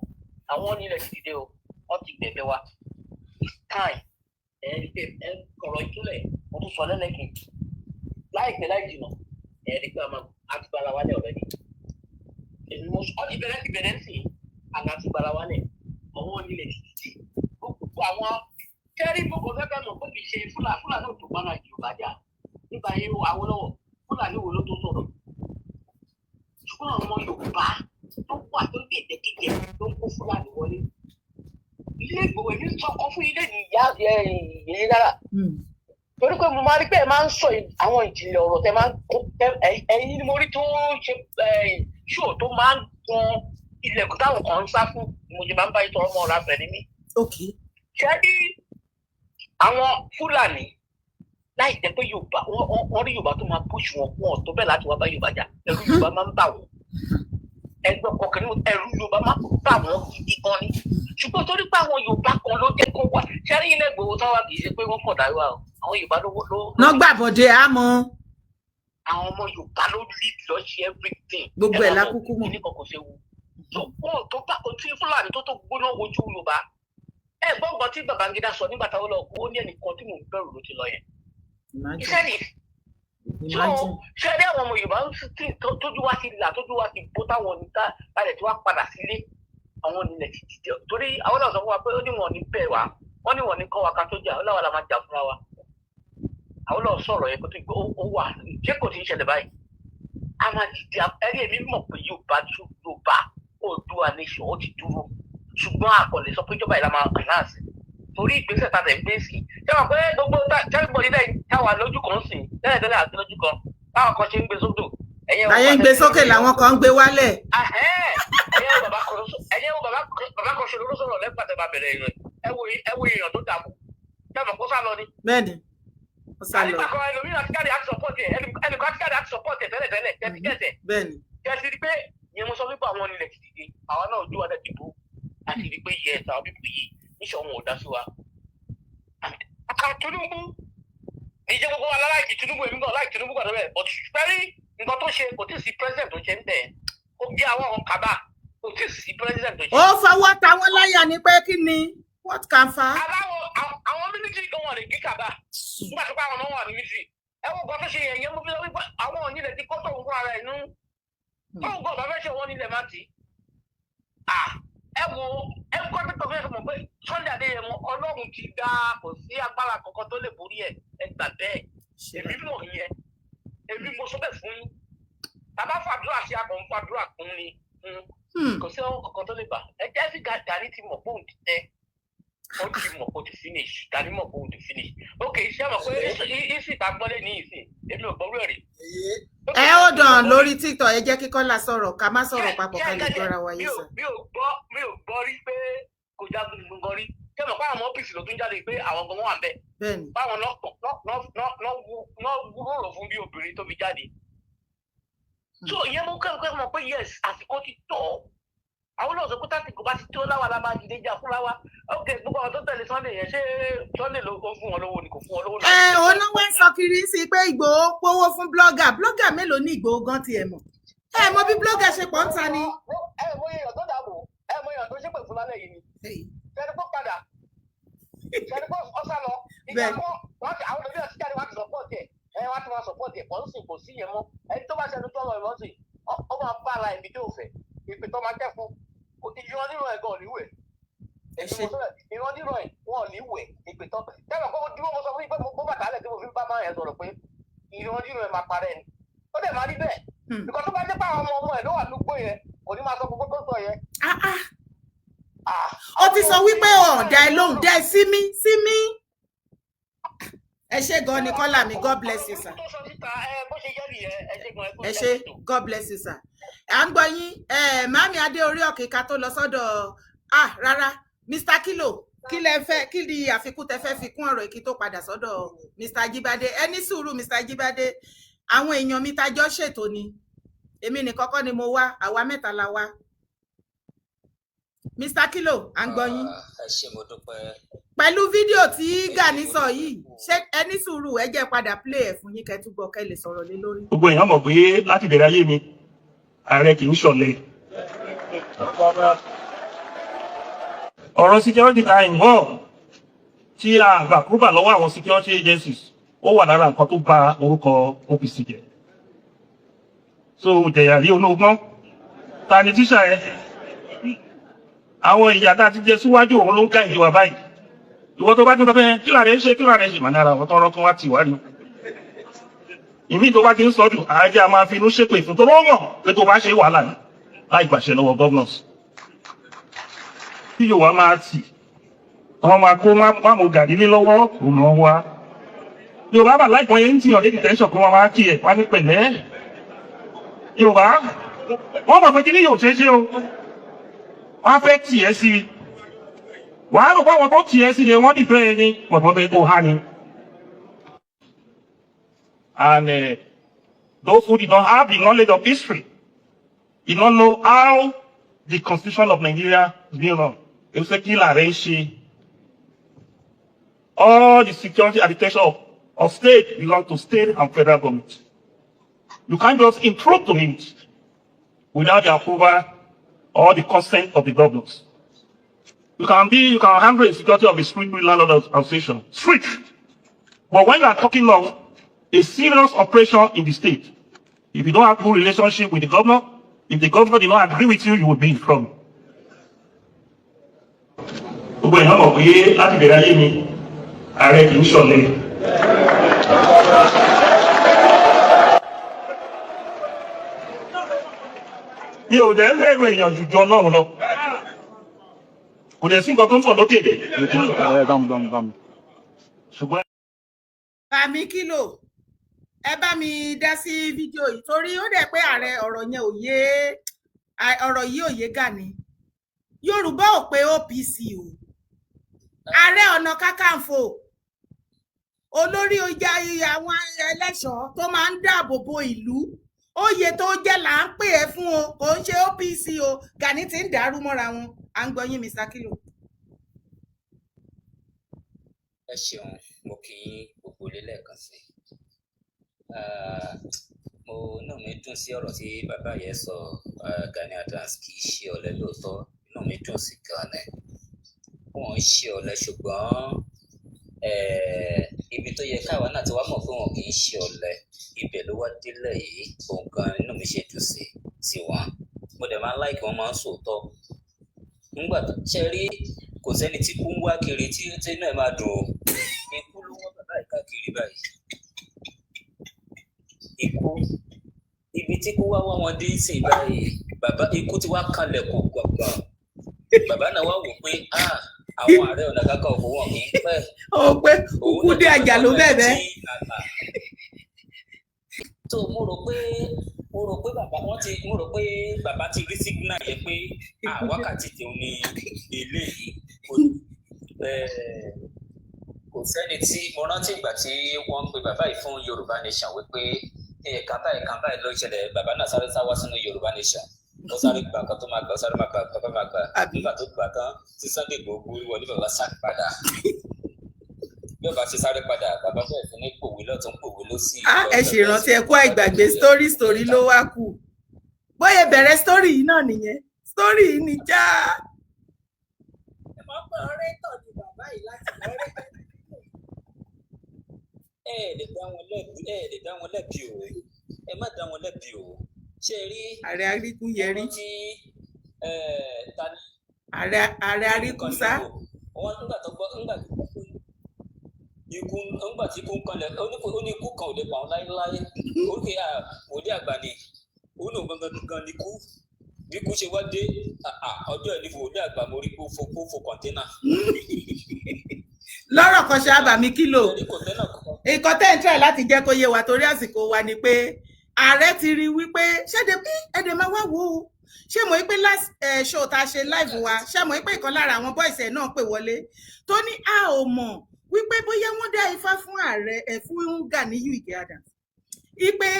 àwọn ilẹ̀ ti dìde o, wọ́n ti gbẹ̀bẹ̀ wa. It's time. Ẹ rí pé ẹ kọ̀rọ̀ ìtúlẹ̀, mo tún sọ lẹ́lẹ́kejì, láìpẹ́ láì jìnà, ẹ rí pé a máa àti gbára wálẹ̀ already. Èmi mo sọ, ìbẹ̀rẹ̀ ti bẹ̀rẹ̀ sí àná àti gbára wálẹ̀. Àwọn onílẹ̀ títí gbogbo àwọn kẹ́rí gbogbo fẹ́fẹ́ mọ̀ pé kì í ṣe Fúlàní ò tó bá náà Yorùbá jà nígbà yẹn. Awólọ́wọ̀, Fúlàní wo ló tó sọ̀rọ̀? Ṣùgbọ́n àwọn ọmọ Yorùbá tó wà tó gèdègèdè ló ń kó Fúlàní wọlé ilé Ìgbòho. Èmi sọkọ fún ilé ní ìyá ìyẹn rárá, torí pé mo máa rí pé ẹ máa ń sọ àwọn ìjìnlẹ̀ ọ̀rọ̀ tẹ máa ń kó. Ẹ̀yin ni mo rí tó ń ṣe ṣó tó máa ń kan ilẹ̀kùn táwọn kan ń sá fún ni mo ṣe máa ń bá ìtọ́ ọmọ ọ̀rá fẹ̀ ní mí. Ṣé rí àwọn Fúlàní, láì jẹ́ pé Yorùbá wọ́n rí Yorùbá tó máa push wọn fún ọ̀tọ́ bẹ́ẹ̀ láti wá bá Yorùbá jà, ẹ̀rù Yorùbá máa ń bà wọ́n. Ẹgbẹ́ kọkàn ní ẹ̀rù Yorùbá máa ń bà wọ́n gidi gan ni. Ṣùgbọ́n torí pé àwọn Yorùbá kan ló jẹ́ kó wá, ṣé rí ilé Ìgbòho táwa, kì í ṣe pé wọ́n kàn dá wà o. Àwọn Yorùbá ló Ná gbàbọ̀dé àmọ́. Àwọn ọmọ Yorùbá ló lead lọ ṣe everything. Gbogbo ẹ̀ la kúkú mọ̀. Kíní kan kò ṣe wu wọn tó bá kò tí Fúlàní tó gbóná wojú Yorùbá. Ẹ gbọ́ nǹkan tí Babangida sọ nígbà táwọn lọ kú, ó ní ẹnìkan tí mò ń bẹ̀rù ló ti lọ yẹn. Imagine. Iṣẹ́ ni. Imagine. Ṣé ẹ rí àwọn ọmọ Yorùbá ń tí tójú wá ti là, tójú wá ti bó, táwọn oníta balẹ̀ tí wàá padà sílé, àwọn onílẹ̀ ti dìde, torí àwọn náà sọ fún wa pé ó ní wọn ní bẹ́ẹ̀ wá, wọ́n ní wọn ní kọ́ wa ká tó jà, ó láwa la máa jà fúnra wa. Àwọn náà sọ̀rọ̀ yẹn kó tó gbé ó wà. Ṣé kò tí ń ṣẹlẹ̀ báyìí? A máa dìde. Ẹrí èmi mọ̀ pé Yorùbá tún Yorùbá Oòduà nation ó ti dúró, ṣùgbọ́n àkọlé sọ pé ìjọba ìlà máa announce torí ìgbésẹ̀ tá a tẹ̀ ń gbé sí. Ṣé wọn pé gbogbo tẹ́lifọ̀dì lẹ́yìn táwa lójú kan sí tẹ́lẹ̀ tẹ́lẹ̀ àti lójú kan táwọn kan ṣe ń gbé sódò. Ẹ̀yẹ Láyé ń gbé sókè, làwọn kan ń gbé wálẹ̀. Ẹ̀yẹ wo bàbá kan ṣe ló sọ̀rọ̀ lẹ́gbàá tẹ́ bá bẹ̀rẹ̀ ìrìn. Ẹ wo èèyàn tó dààmú, ṣé wọn kó sá lọ ni? Bẹ́ẹ̀ni, ó sá lọ. Àdìgbà kan ẹlòmíràn ti jáde àti support ẹ̀, ẹnìkan ti jáde àti support ẹ̀ tẹ́lẹ̀ tẹ́lẹ̀ tẹ́tí. Bẹ́ẹ̀ni. Kẹ́sì rí pé ìyẹn mo sọ wípé àwọn onílẹ̀ ti dìde, àwa náà ojú wa dẹ̀ dìbò àti rí pé yẹ àwọn pípọ̀ yìí níṣẹ́ wọn ò dá sí wa. Àkà Tinubu ìjẹ́ gbogbo wa láláìkì Tinubu, èmi gan láìkì Tinubu gbàdọ̀ bẹ́ẹ̀, but pẹ́rí nǹkan tó ṣe, kò tí ì sí president tó ṣe ń bẹ̀ ó gé àwọn ọ̀hún kaba, kò tí ì sí president tó ṣe. Ó fọwọ́ ta wọ́n láyà ni pé kí ni what can fa. Aláwọ̀ àwọn military gan wọn lè gé kaba nígbà tó bá àwọn náà wà ní military. Ẹ wo nǹkan tó ṣe yẹn, yẹn mo fi sọ wípé àwọn onílẹ̀ ti kó tóun fún ara ẹ̀ nú tóun gan bàbá fẹ́ ṣe wọ́n nílẹ̀ má ti. Ẹ wo ẹ kọ́ tó fẹ́ mọ̀ pé Sunday Adéyẹmọ, Ọlọ́run ti dá, kò sí agbára kankan tó lè borí ẹ̀. Ẹ gbà bẹ́ẹ̀, èmi mọ̀ yẹn, èmi mo sọ bẹ́ẹ̀ fún yín. Bàbá fàdúrà sí akọ̀ ń fàdúrà kún ni. Kò sí ọwọ́ kankan tó lè bà. Ẹ jẹ́ sí Gani ti mọ̀ pé òun ti tẹ́, ó ti mọ̀ pé ó ti finish. Gani mọ̀ pé òun ti finish. Ok, ṣé mọ̀ pé isi ta gbọ́lé ní ìsìn, èmi ò gbọ́rú ẹ̀ rí. Ẹ ó dàn lórí TikTok. Ẹ jẹ́ kí Kọ́lá sọ̀rọ̀, ká má sọ̀rọ̀ papọ̀ ká lè gbọ́ra wa yé sọ. Mi ò gbọ́ rí pé kò jagun gbọ̀ngàn rí. Ṣé mọ̀ pé àwọn OPC ló tún jáde pé àwọn gan wà ń bẹ̀? Bẹ́ẹ̀ni. Báwọn náà wúrò fún bí obìnrin tó fi jáde. So ìyẹn mú kẹ́kẹ́ mọ̀ pé yes, àsìkò ti tó. Àwọn náà sọ pé tásìkò bá ti tó, láwa la máa dìde jà fúnra wa. Ok, gbogbo àwọn tó tẹ̀lé Sunday yẹn, ṣé Sunday ló fún wọn lówó ni? Kò fún wọn lówó. Ẹ òun náà wá ń sọ kiri sí pé Ìgbòho pówó fún blogger. Blogger mélòó ní Ìgbòho gan tiẹ̀ mọ̀? Ẹ mọ bí blogger ṣe pọ̀ ń ta ni. Ẹ mọ èèyàn tó dàbò, ẹ mọ èèyàn tó ṣépè fún lálẹ́ yìí ni. Ṣẹ́ni kó padà, ṣẹ́ni kó ọ̀sán lọ ìgbà kó wọ́n ti àwọn olùdíje jáde, wọ́n ti support ẹ̀, ẹ wọ́n ti máa support ẹ̀ pọ̀ ń sìn, kò sí yẹn mọ́. Ẹni tó bá ṣẹnu tó lọ ìwọ́n sìn, ó máa bá ara ẹ̀mí tó fẹ́ ìpè tó máa jẹ́ fún ìran nírọ̀ ẹ̀ gan ò ní wẹ̀. Ìran nírọ̀ ẹ̀ wọn ò ní wẹ̀ ìpè tó tẹ́lẹ̀ kó dúró. Mo sọ fún yín pé mo gbọ́ bàtà lẹ̀ tí mo fi bá máa yẹn sọ̀rọ̀ pé ìran nírọ̀ ẹ̀ máa parẹ́ ni, ó dẹ̀ máa rí bẹ́ẹ̀. Ìkọ́ tó bá jẹ́ pé àwọn ọmọ ọmọ ẹ̀ ló wà lúgbó yẹn, kò ní máa sọ gbogbo tó sọ yẹn. Ó ti sọ wípé ọ̀dà ẹ lóhùn dẹ́ sí mi sí mi. Ẹ ṣé gan ni, Kọ́lá mi. God bless you, sir. Ẹ ṣé, God bless you, sir. À ń gbọ́ yín, màmí adé orí ọ̀kẹ́, ká tó lọ sọ́dọ̀, ah rárá, Mr Kilo, kí lẹ fẹ́, kí ni àfikún tẹ fẹ́ fi kún ọ̀rọ̀ kí tó padà sọ́dọ̀ Mr Ajibade? Ẹ ní sùúrù, Mr Ajibade. Àwọn èèyàn mi tajọ́ ṣètò ni, èmi nìkan kọ́ ni mo wá, àwa mẹ́ta la wá. Mr Kilo, à ń gbọ́ yín. Ẹ ṣé, mo dúpẹ́. Pẹ̀lú fídíò tí Gani sọ yìí, ṣé ẹ ní sùúrù, ẹ jẹ́ padà play ẹ̀ fún yín kẹ́ túbọ̀ kẹ́ lè sọ̀rọ̀ lé lórí. Gbogbo èèyàn mọ̀ pé láti bẹ̀rẹ̀ ayé mi, ààrẹ kì í ṣọ̀lẹ. Ọ̀rọ̀ security ta involve tí a gbà kúrúbà lọ́wọ́ àwọn security agencies, ó wà lára nǹkan tó bà orúkọ OPC jẹ́. So jẹ̀yà rí olóògbọ́n ta ni tíṣà ẹ. Àwọn ìyà tá a ti jẹ síwájú, òun ló ń ká ìjọba báyìí. Ìwọ tó bá tún sọ pé kí làrẹ ṣe, kí làrẹ ṣe, màá nára àwọn tọrọ kan wá tì wá ni. Ìmí tó bá ti ń sọ jù, àájá a máa fi inú ṣépè fún tó lọ́wọ́ pé tó bá ṣe wàhálà ní láì gbàṣẹ lọ́wọ́ governors. Tí yóò wá máa tì, wọ́n máa kó má mo gàdí ní lọ́wọ́ òun lọ́ wá. Yorùbá bà láìpẹ́ yẹn ń tìyàn dé detention kó wọn máa kí ẹ̀ wá ní pẹ̀lẹ́. Yorùbá wọ́n mọ̀ pé kí ni yóò ṣe é ṣe o. Wọ́n á fẹ́ tì ẹ́ sí i. Wàá rò pé àwọn tó tì ẹ́ sí ni wọ́n dìfẹ́ ẹni pọ̀pọ̀ bẹ́ẹ̀ kó há ni. And those who did not have the knowledge of history did not know how the constitution of Nigeria is being run. They will say, kí làárẹ̀ ń ṣe? All the security architecture of state belong to state and federal government. You can't just intrude to it without the approval or the consent of the governors. You can handle the security of the street landlord association. Street. But when you are talking of a serious operation in the state, if you don't have good relationship with the governor, if the governor did not agree with you, you will be in trouble. Gbogbo èèyàn mọ̀ pé láti bẹ̀rẹ̀ ayé mi, ààrẹ kì í ṣọ̀lẹ. Mi ò dẹ̀ ń bẹ̀rù èèyàn jù ju Ọlọ́run lọ. Kò dẹ̀ sí nǹkan tó ń bọ̀ lókè. Ṣùgbọ́n Bàmí kìlò, ẹ bá mi dá sí fídíò yìí, torí ó dẹ̀ pé ààrẹ ọ̀rọ̀ yẹn ò yé, ọ̀rọ̀ yìí ò yé Gani. Yorùbá ò pé OPC o. Ààrẹ Ọ̀nà Kakanfò, olórí ọjà àwọn ẹlẹ́ṣọ̀ọ́ tó máa ń dáàbò bo ìlú, oyè tó jẹ́ là ń pè é fún o, kò ń ṣe OPC o. Gani ti ń dàrú mọ́ra wọn. À ń gbọ́ yín, Mr. Kilo. Ẹ ṣeun, mo kí gbogbo ilé lẹ́ẹ̀kan sí i. Mo inú mi dùn sí ọ̀rọ̀ tí bàbá yẹn sọ. Gani Adams kì í ṣe ọ̀lẹ lóòótọ́. Inú mi dùn sí gan ni. Wọn ń ṣe ọ̀lẹ, ṣùgbọ́n ibi tó yẹ káwa náà ti wá mọ̀ pé wọn kì í ṣe ọ̀lẹ, ibẹ̀ ló wá délẹ̀ yìí. Òun gan inú mi ṣe dùn sí wọn. Mo dẹ̀ máa ń like wọn, máa ń sòótọ́ nígbà tó ṣe rí. Kò sẹ́ni tí kú ń wá kiri tí inú ẹ̀ máa dùn o. Ikú ló wọ́n bàbá yìí káàkiri báyìí. Ikú, ibi tí kú wá wá wọn dé sí báyìí, bàbá, ikú ti wá kanlẹ̀kùn gbọ̀ngbọ̀n. Bàbá náà wá wò pé, ah, àwọn Ààrẹ Ọ̀nà Kakanfò, wọn kì í pẹ́. Ó pé kúkú dé àjà ló bẹ̀bẹ̀. Tó mo rò pé bàbá wọn ti, mo rò pé bàbá ti rí signal yẹn pé, ah, wákàtí tòun ni eléyìí. Kò sẹ́ni tí mo rántí ìgbà tí wọ́n ń pe bàbá yìí fún Yorùbá Nation wípé ẹ̀ẹ̀kan báyìí kan báyìí ló ṣẹlẹ̀. Bàbá náà sáré sá wá sínú Yorùbá Nation, ó sáré gbà nǹkan tó máa gbà, ó sáré máa gbà nǹkan tó máa gbà. Nígbà tó gbà tán tí Sunday Igboho gbórí wọlé, bàbá sáré padà. Bí ọba ṣe sáré padà, bàbá bẹ̀rẹ̀ sí ní pòwe lọ́tún, pòwe lọ́sì. Ah, ẹ ṣe ìrántí, ẹ kú àìgbàgbé. Story story ló wá kù. Bóyá bẹ̀rẹ̀ story yìí náà nìyẹn, story yìí ni já. Ẹ mọ̀ pé ọ̀rẹ́ tọ̀ ni bàbá yìí láti ọ̀rẹ́. Ẹ lè dá wọn lẹ́bi, ẹ lè dá wọn lẹ́bi o, ẹ má dá wọn lẹ́bi o. Ṣé ẹ rí Ààrẹ aríkú yẹrí. Tí ta ni Ààrẹ aríkúsá. Wọn nígbà tó gbọ́, nígbà tó gbọ́ pé ikú, nígbà tí ikú ń kanlẹ̀, ó ní ikú kan ò lè pa òun láéláé. Ó ní wòlíì àgbà ni ó ní òun gangan gangan ni kú. Bí ikú ṣe wá dé, ọjọ́ ẹ̀ ní wòlíì àgbà mo rí kó fo, kó fo container. Lọ́rọ̀ kan ṣe, àbàmì kìlò. Ẹ rí container kan. Nǹkan tẹ́ ń try láti jẹ́ kó yé wa torí àsìkò wa ni pé ààrẹ ti rí wípé ṣéde bí ẹ̀dẹ̀ máa wá wò ó. Ṣé mo pé last show tá a ṣe live wa, ṣé mo pé ìkan lára àwọn boys ẹ̀ náà pè wọlé tó ní a ò mọ̀ wípé bóyá wọ́n dá ifá fún ààrẹ ẹ̀, fún Ganiyu Ige Adams, ipe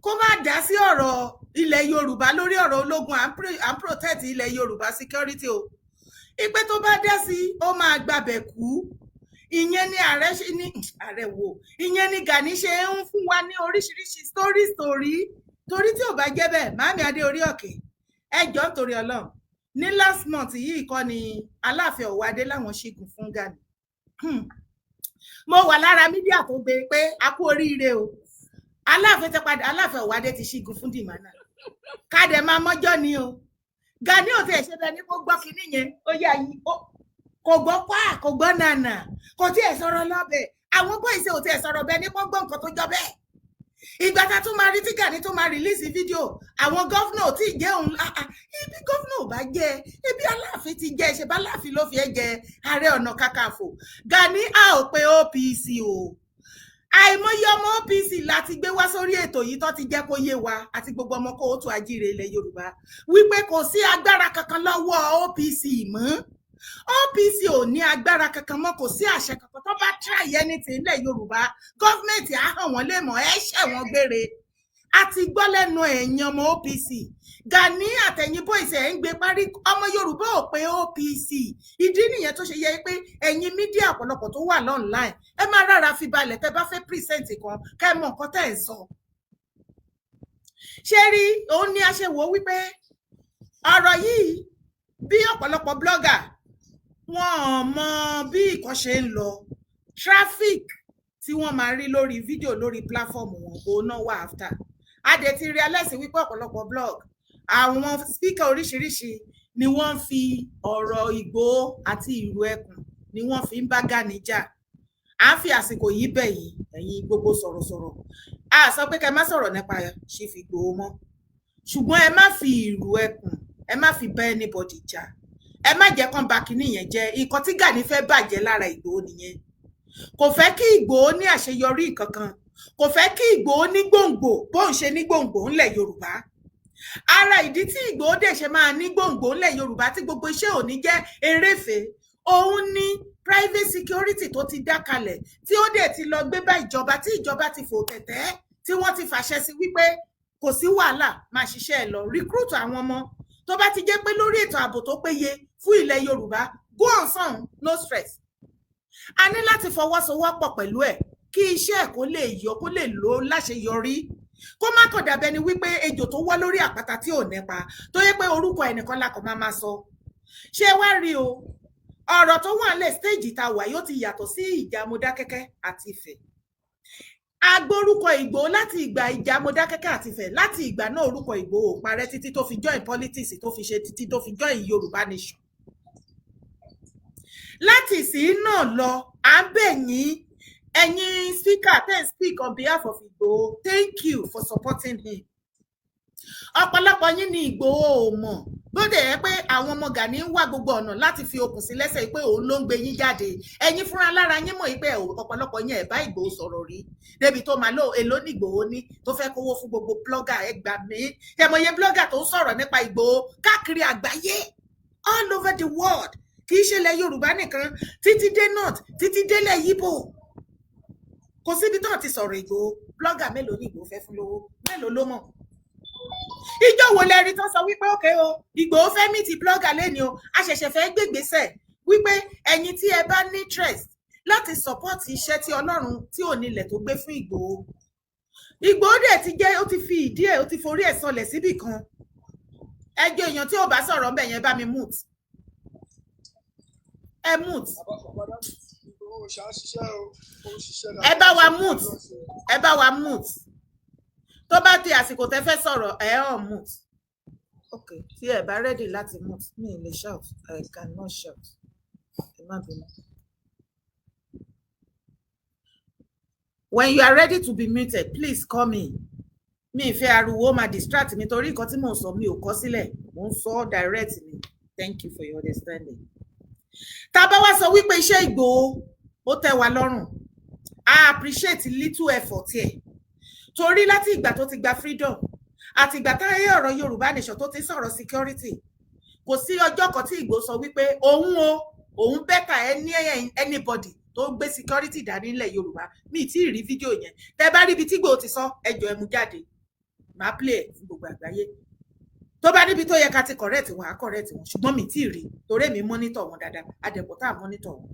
kó má dá sí ọ̀rọ̀ ilẹ̀ Yorùbá lórí ọ̀rọ̀ ológun, à ń protect ilẹ̀ Yorùbá security o, ipe tó bá dá sí, ó máa gbabẹ̀ kú. Ìyẹn ni ààrẹ ṣe ní ààrẹ wò, ìyẹn ni Gani ṣe ń fún wa ní oríṣiríṣi story story, torí tí ò bá jẹ́ bẹ́ẹ̀, màámi adé orí ọ̀kẹ́, ẹ jọ̀ọ́, nítorí Ọlọ́run, ní last month yìí kọ́ ni Aláàfin Ọ̀wádé láwọn ṣígun fún Gani. Mo wà lára media tó gbé pé a kú oríire o, Aláàfin ti padà, Aláàfin Ọ̀wádé ti ṣígun fún Dìmánà. Ká dẹ̀ máa mọ́jọ́ ni o. Gani ò tiẹ̀ ṣe bẹ́ẹ̀ ní kó gbọ́ kinní yẹn. Ó yá yí, kò gbọ́ pa, kò gbọ́ nànà, kò tiẹ̀ sọ̀rọ̀ lọ́bẹ̀. Àwọn boys ò tiẹ̀ sọ̀rọ̀ bẹ́ẹ̀ ní kó gbọ́ nǹkan tó jọ bẹ́ẹ̀. Ìgbà tá a tún máa rí tí Gani tó máa release fídíò, àwọn governor ò tí ì jẹ́ òun. Ah, ah, ibi governor ò bá jẹ́, ibi Aláàfin ti jẹ́, ṣe bá Aláàfin ló fi ẹ́ jẹ Ààrẹ Ọ̀nà Kakanfò. Gani, a ò pe OPC o. Àìmọye ọmọ OPC láti gbé wá sórí ètò yìí tó ti jẹ́ kó yé wa àti gbogbo ọmọ káàárọ̀ oòjíire ilẹ̀ Yorùbá wípé kò sí agbára kankan lọ́wọ́ OPC mọ́. OPC ò ní agbára kankan mọ́, kò sí àṣẹ kankan. Tó bá try anything ilẹ̀ Yorùbá, government á hàn wọ́n lè mọ̀ ẹ́ ṣẹ̀ wọ́n gbére. A ti gbọ́ lẹ́nu ẹ̀yin ọmọ OPC. Gani àtẹ̀yìn boys ẹ̀ ń gbé parí. Ọmọ Yorùbá ò pé OPC. Ìdí nìyẹn tó ṣe yẹ pé ẹ̀yin media ọ̀pọ̀lọpọ̀ tó wà online, ẹ má rárá fi balẹ̀. Tẹ́ bá fẹ́ present kan, kẹ́ ẹ mọ nǹkan tẹ́ ẹ̀ ń sọ. Ṣé rí òun ni a ṣe wò ó wípé ọ̀rọ̀ yìí, bí ọ̀pọ̀lọpọ̀ blogger wọn ò mọ bí nǹkan ṣe ń lọ, traffic tí wọ́n máa rí lórí fídíò lórí platform wọn, òun náà wà after. A dẹ̀ ti realize wípé ọ̀pọ̀lọpọ̀ blog, àwọn speaker oríṣiríṣi ni wọ́n ń fi ọ̀rọ̀ Ìgbòho àti ìlú ẹkùn ni wọ́n fi ń bá Gani jà. À ń fi àsìkò yìí bẹ̀ yín, ẹ̀yin gbogbo sọ̀rọ̀sọ̀rọ̀, a sọ pé kẹ́ má sọ̀rọ̀ nípa Chief Ìgbòho mọ́, ṣùgbọ́n ẹ má fi ìlú ẹkùn, ẹ má fi bá anybody jà. Ẹ má jẹ́ kán ba kinní yẹn jẹ́. Nǹkan tí Gani fẹ́ bàjẹ́ lára Ìgbòho nìyẹn. Kò fẹ́ kí Ìgbòho ní àṣeyọrí kankan, kò fẹ́ kí Ìgbòho ní gbòǹgbò bóun ṣe ní gbòǹgbò ńlẹ̀ Yorùbá. Ara ìdí tí Ìgbòho dẹ̀ ṣe máa ní gbòǹgbò ńlẹ̀ Yorùbá, tí gbogbo iṣẹ́ ò ní jẹ́ eréfèé, òun ní private security tó ti dá kalẹ̀, tí ó dẹ̀ ti lọ gbé bá ìjọba, tí ìjọba ti fò tẹ̀tẹ̀, tí wọ́n ti fàṣẹ sí wípé kò sí wàhálà, máa ṣiṣẹ́ ẹ̀ lọ, recruit àwọn ọmọ tó bá ti jẹ́ pé lórí ètò ààbò tó péye fún ilẹ̀ Yorùbá. Go on sàn, no stress. A ní láti fọwọ́sowọ́pọ̀ pẹ̀lú ẹ̀ kí iṣẹ́ ẹ̀ kó lè yọ, kó lè lò láṣeyọrí, kó má kàn dàbẹ́ ni wípé ejò tó wọ́ lórí àpáta tí ò nípa, tó yẹ pé orúkọ ẹnìkan la kàn máa máa sọ. Ṣé wá rí o, ọ̀rọ̀ tó wà nílẹ̀, stage tá a wà yóò ti yàtọ̀ sí ìjà Mọdákẹ́kẹ́ àti Ifẹ̀. Agbórúkọ Ìgbòho láti ìgbà ìjà Mọdákẹ́kẹ́ àti Ifẹ̀. Láti ìgbà náà, orúkọ Ìgbòho ò parẹ́ títí tó fi join politics, tó fi ṣe, títí tó fi join Yorùbá Nation. Láti ìsìn náà lọ, à ń bẹ̀ yín, ẹ̀yin speaker ten speak on behalf of Ìgbòho, thank you for supporting him. Ọ̀pọ̀lọpọ̀ yín ní Ìgbòho ò mọ̀ bó dẹ̀ yẹ pé àwọn ọmọ Gani ń wá gbogbo ọ̀nà láti fi okùn sí lẹ́sẹ̀ pé òun ló ń gbé yín jáde. Ẹ̀yin fúnra lára yín mọ̀ pé ọ̀pọ̀lọpọ̀ yín ẹ̀ bá Ìgbòho sọ̀rọ̀ rí débi tó máa lò. Èló ní Ìgbòho ní tó fẹ́ kówó fún gbogbo blogger? Ẹ gbà mí, ẹmọye blogger tó ń sọ̀rọ̀ nípa Ìgbòho káàkiri àgbáyé, all over the world, kì í ṣe ilẹ̀ Yorùbá nìkan, títí dé north, títí délẹ̀ Yíbò, kò síbi tó ti sọ̀rọ̀ Ìgbòho. Blogger mélòó ní Ìgbòho fẹ́ fún lówó? Mélòó ló mọ̀? Ìjọ wo lẹ rí tó sọ wípé okay o, Ìgbòho fẹ́ meet blogger lẹ́ni o? A ṣẹ̀ṣẹ̀ fẹ́ gbégbèsè wípé ẹ̀yin tí ẹ bá ní interest láti support iṣẹ́ tí Ọlọ́run tí ò nílẹ̀ tó gbé fún Ìgbòho. Ìgbòho dẹ̀ ti jẹ́, ó ti fi ìdí ẹ̀, ó ti forí ẹ̀ sọlẹ̀ síbì kan. Ẹjọ́ èèyàn tí ò bá sọ̀rọ̀ ńbẹ̀ yẹn, bá mi mute, ẹ mute. Ẹ bá wa mute, ẹ bá wa mute. Tó bá di àsìkò tẹ́ fẹ́ sọ̀rọ̀, ẹ ọ̀ mute. Ok, tí ẹ bá ready láti mute, mi ì lè shout, I cannot shout, ẹ má bínú. When you are ready to be muted, please call me. Mi ì fẹ́ ariwo máa distract mi, torí nǹkan tí mò ń sọ, mi ò kọ sílẹ̀, mò ń sọ direct ni. Thank you for your understanding. Tá a bá wá sọ wípé iṣẹ́ Ìgbòho ó tẹ́ wa lọ́rùn, I appreciate little effort ẹ̀, torí láti ìgbà tó ti gba freedom àti ìgbà táyé ọ̀rọ̀ Yorùbá Nation tó ti sọ̀rọ̀ security, kò sí ọjọ́ kan tí Ìgbòho sọ wípé òun o, òun better ẹ ní anybody tó gbé security dání nílẹ̀ Yorùbá. Mi tí ì rí fídíò yẹn. Tẹ́ bá rí ibi tí Ìgbòho ti sọ, ẹ jọ̀ọ́, ẹ mú jáde, màá play ẹ̀ fún gbogbo àgbáyé. Tó bá níbi tó yẹ ká ti correct wọn, á correct wọn, ṣùgbọ́n mi tí ì rí, torí èmi monitor wọn dáadáa, àdẹ̀pọ̀ tá à monitor wọn.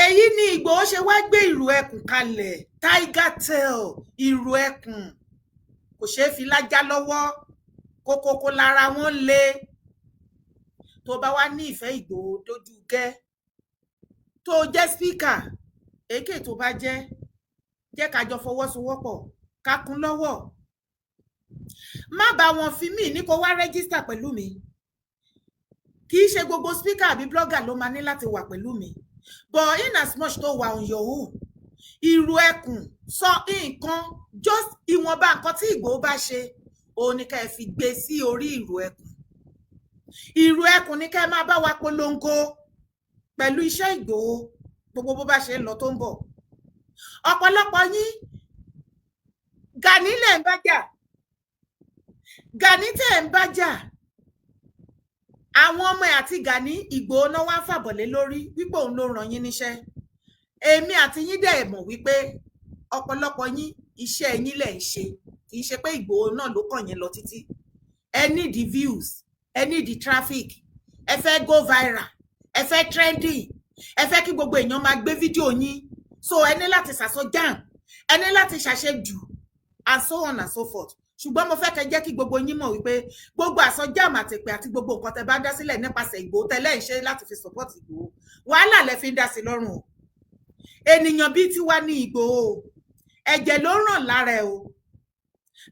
Èyí ni Ìgbòho ṣe wá gbé ìrù ẹkùn kalẹ̀, tiger tail, ìrù ẹkùn kò ṣeé fi lájá lọ́wọ́, kókókó lára wọn le. Tó bá wá ní ìfẹ́ Ìgbòho dójú gẹ́, tó jẹ́ speaker èké, tó bá jẹ́, jẹ́ ká jọ fọwọ́sowọ́pọ̀, ká kún lọ́wọ́. Má bá wọn fi mí ní kó wá register pẹ̀lú mi. Kì í ṣe gbogbo speaker àbí blogger ló máa ní láti wà pẹ̀lú mi, but in as much tó wà on your own, Ìrù Ẹkùn sọ nǹkan, just ìwọ̀nba nǹkan tí Ìgbòho bá ṣe, òun ni ká ẹ fi gbé sí orí Ìrù Ẹkùn. Ìrù Ẹkùn ni ká ẹ máa bá wa polongo pẹ̀lú iṣẹ́ Ìgbòho, gbogbo bó bá ṣe ń lọ tó ń bọ̀. Ọ̀pọ̀lọpọ̀ yín, Gani lẹ̀ ń bá jà. Gani tẹ̀ ń bá jà, àwọn ọmọ ẹ̀ àti Gani, Ìgbòho náà wá fàbọ̀lé lórí wípé òun ló ràn yín níṣẹ́. Èmi àti yín dẹ̀ mọ̀ wípé ọ̀pọ̀lọpọ̀ yín, iṣẹ́ yín lẹ̀ ń ṣe, kì í ṣe pé Ìgbòho náà ló kàn yín lọ títí. Ẹ need the views, ẹ need the traffic, ẹ fẹ́ go viral, ẹ fẹ́ trending, ẹ fẹ́ kí gbogbo èèyàn máa gbé fídíò yín, so ẹ ní láti ṣàṣọ jam, ẹ ní láti ṣàṣejù and so on and so forth. Ṣùgbọ́n mo fẹ́ kẹ́ jẹ́ kí gbogbo yín mọ̀ wípé gbogbo àsọjáàmù àtẹ̀pẹ́ àti gbogbo nǹkan tẹ́ bá dá sílẹ̀ nípasẹ̀ Ìgbòho, tẹ́lẹ̀ ń ṣe láti fi support Ìgbòho, wàhálà lẹ fi ń dá sí lọ́rùn o. Ènìyàn bíi tiwa ní Ìgbòho, ẹ̀jẹ̀ ló ràn lára ẹ̀ o.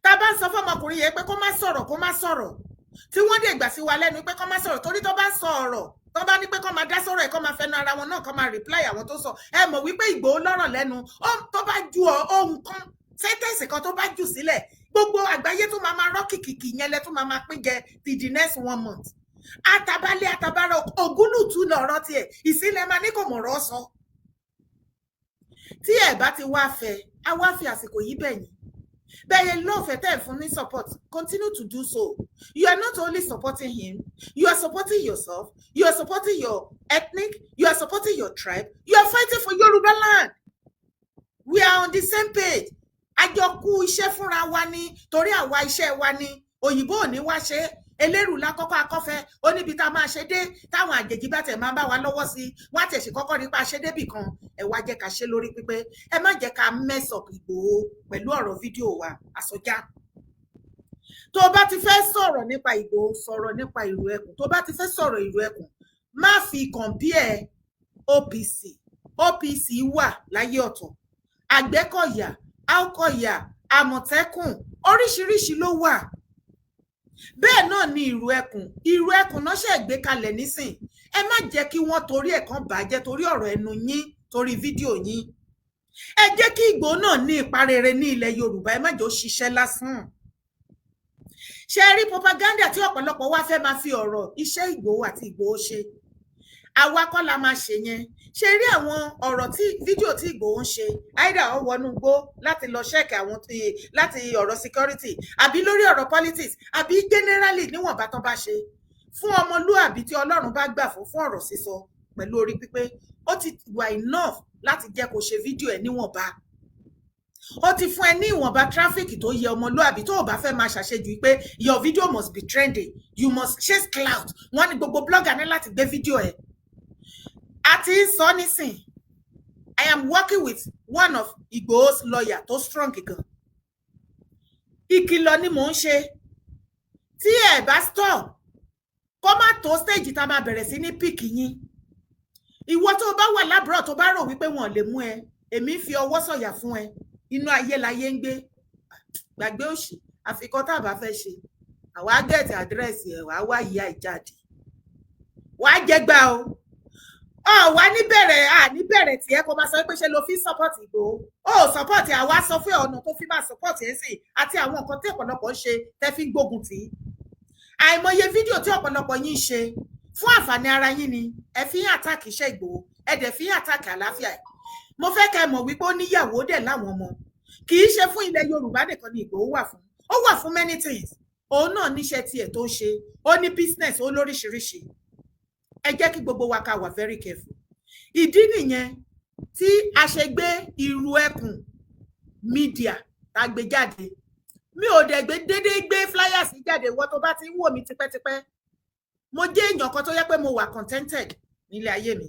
Tá a bá ń sọ fọmọkùnrin yẹn pé kó má sọ̀rọ̀, kó má sọ̀rọ̀, tí wọ́n dẹ̀ gbà sí wa lẹ́nu pé kó má sọ̀rọ̀, torí tó bá sọ ọ̀rọ̀, tó bá ní pé kó máa dá sọ̀rọ̀ ẹ̀, kó máa fẹnu ara wọn náà, kó máa reply àwọn tó sọ, ẹ mọ̀ wípé Ìgbòho lọ́rọ̀ lẹ́nu. Tó bá ju ohun kan, sentence kan tó bá jù sílẹ̀, gbogbo àgbáyé tó máa máa rọ́ kìkìkì yẹn lẹ tó máa máa pín jẹ till the next one month. Àtàbálẹ̀ àtàbára ògúnlùtù lọ̀rọ̀ tiẹ̀ ìsílẹ̀ máa ní kò mọ̀rọ̀ sọ. Tí ẹ bá ti wá fẹ́, a wá fi àsìkò yìí bẹ̀ yín. Bẹ́ẹ̀ lọ́ọ̀fẹ́ tẹ̀ fún ní support, continue to do so. You are not only supporting him, you are supporting yourself, you are supporting your ethnic, you are supporting your tribe, you are fighting for Yoruba land. We are on the same page. Àjọ kú iṣẹ́ fúnra wa ní, torí àwa iṣẹ́ wa ní, òyìnbó ò ní wá ṣe é. Elérù lákọ́kọ́ akọ́fẹ́ ó níbi tá a máa ṣe dé, táwọn àjèjì bá tẹ̀ máa ń bá wa lọ́wọ́ sí, wọ́n á tẹ̀ sí kọ́kọ́ nípa ṣe débì kan. Ẹ wá jẹ́ ká ṣe lórí pípé. Ẹ má jẹ́ ká mess up Ìgbòho pẹ̀lú ọ̀rọ̀ fídíò wa àsọjá. Tó bá ti fẹ́ sọ̀rọ̀ nípa Ìgbòho, sọ̀rọ̀ nípa Ìrù Ẹkùn. Tó bá ti fẹ́ sọ̀rọ̀ Ìrù Ẹkùn, má fi compare OPC. OPC wà láyé ọ̀tọ̀, Àgbẹ̀kọ̀yà, Àkọ̀yà, Àmọ̀tẹ́kùn, oríṣiríṣi ló wà. Bẹ́ẹ̀ náà ni Ìrù Ẹkùn. Ìrù Ẹkùn náà ṣe gbé kalẹ̀ nísìn. Ẹ má jẹ́ kí wọ́n torí ẹ̀ kan bàjẹ́, torí ọ̀rọ̀ ẹnu yín, torí fídíò yín. Ẹ jẹ́ kí Ìgbòho náà ní ipa rere ní ilẹ̀ Yorùbá. Ẹ má jẹ́ ó ṣiṣẹ́ lásán. Ṣe rí propaganda tí ọ̀pọ̀lọpọ̀ wá fẹ́ máa fi ọ̀rọ̀ iṣẹ́ Ìgbòho àti Ìgbòho ṣe, àwa kọ́ la máa ṣe yẹn. Ṣe rí àwọn ọ̀rọ̀ tí fídíò tí Ìgbòho ń ṣe, either ó wọnú igbó láti lọ check àwọn láti ọ̀rọ̀ security, àbí lórí ọ̀rọ̀ politics, àbí generally níwọ̀nba tán bá ṣe fún ọmọlúàbí tí Ọlọ́run bá gbà fún ọ̀rọ̀ sísọ pẹ̀lú orí pípé, ó ti wà enough láti jẹ́ kó ṣe fídíò ẹ̀ níwọ̀nba. Ó ti fún ẹ ní ìwọ̀nba traffic tó yẹ ọmọlúàbí, tó o bá fẹ́ máa ṣàṣejù pé your video must be trending, you must chase clout. Wọ́n ní gbogbo blogger ní láti gbé fídíò ẹ̀. Àti sọ nísìn, I am working with one of Igboho's lawyer tó strong gan. Ìkìlọ̀ ni mò ń ṣe. Tí ẹ bá stop, kó má tó stage tá a máa bẹ̀rẹ̀ sí ní pick yín. Ìwọ tó bá wà lábúrò, tó bá rò wípé wọn ò lè mú ẹ, èmi fi ọwọ́ sọ̀yà fún ẹ, inú ayé láyé ń gbé. Gbàgbé òṣì, àfikọ́ tá a bá fẹ́ ṣe, àwa get address ẹ̀, wàá wá ìyá ìjáde, wàá jẹgbà o. Ọ wá níbẹ̀rẹ̀ à níbẹ̀rẹ̀ tí ẹ kò máa sọ pé ṣe ló fi support Ìgbòho. Ó support, àwa sọ fún ọ̀nà tó fi máa support ẹ̀ sí, àti àwọn nǹkan tí ọ̀pọ̀lọpọ̀ ń ṣe tẹ́ fi ń gbógun tì í. Àìmọye fídíò tí ọ̀pọ̀lọpọ̀ yín ń ṣe fún àǹfààní ara yín ni ẹ fi ń attack iṣẹ́ Ìgbòho, ẹ dẹ̀ fi ń attack àlàáfíà ẹ̀. Mo fẹ́ kẹ́ ẹ mọ̀ wípé ó níyàwó dẹ̀ láwọn ọmọ. Kì í ṣe fún ilẹ̀ Yorùbá nìkan ni Ìgbòho wà fún, ó wà fún many things. Òun náà níṣẹ́ tiẹ̀ tó ń ṣe, ó ní business, ó lóríṣiríṣi. Ẹ jẹ́ kí gbogbo wa ká wà very careful. Ìdí nìyẹn tí a ṣe gbé Ìrù Ẹkùn Media tá a gbé jáde. Mi ò dẹ̀ gbé déédéé gbé flyers jáde. Wọ́n tó bá ti ń wò mí tipẹ́tipẹ́, mo jẹ́ èèyàn kan tó yẹ pé mo wà contented nílé ayé mi.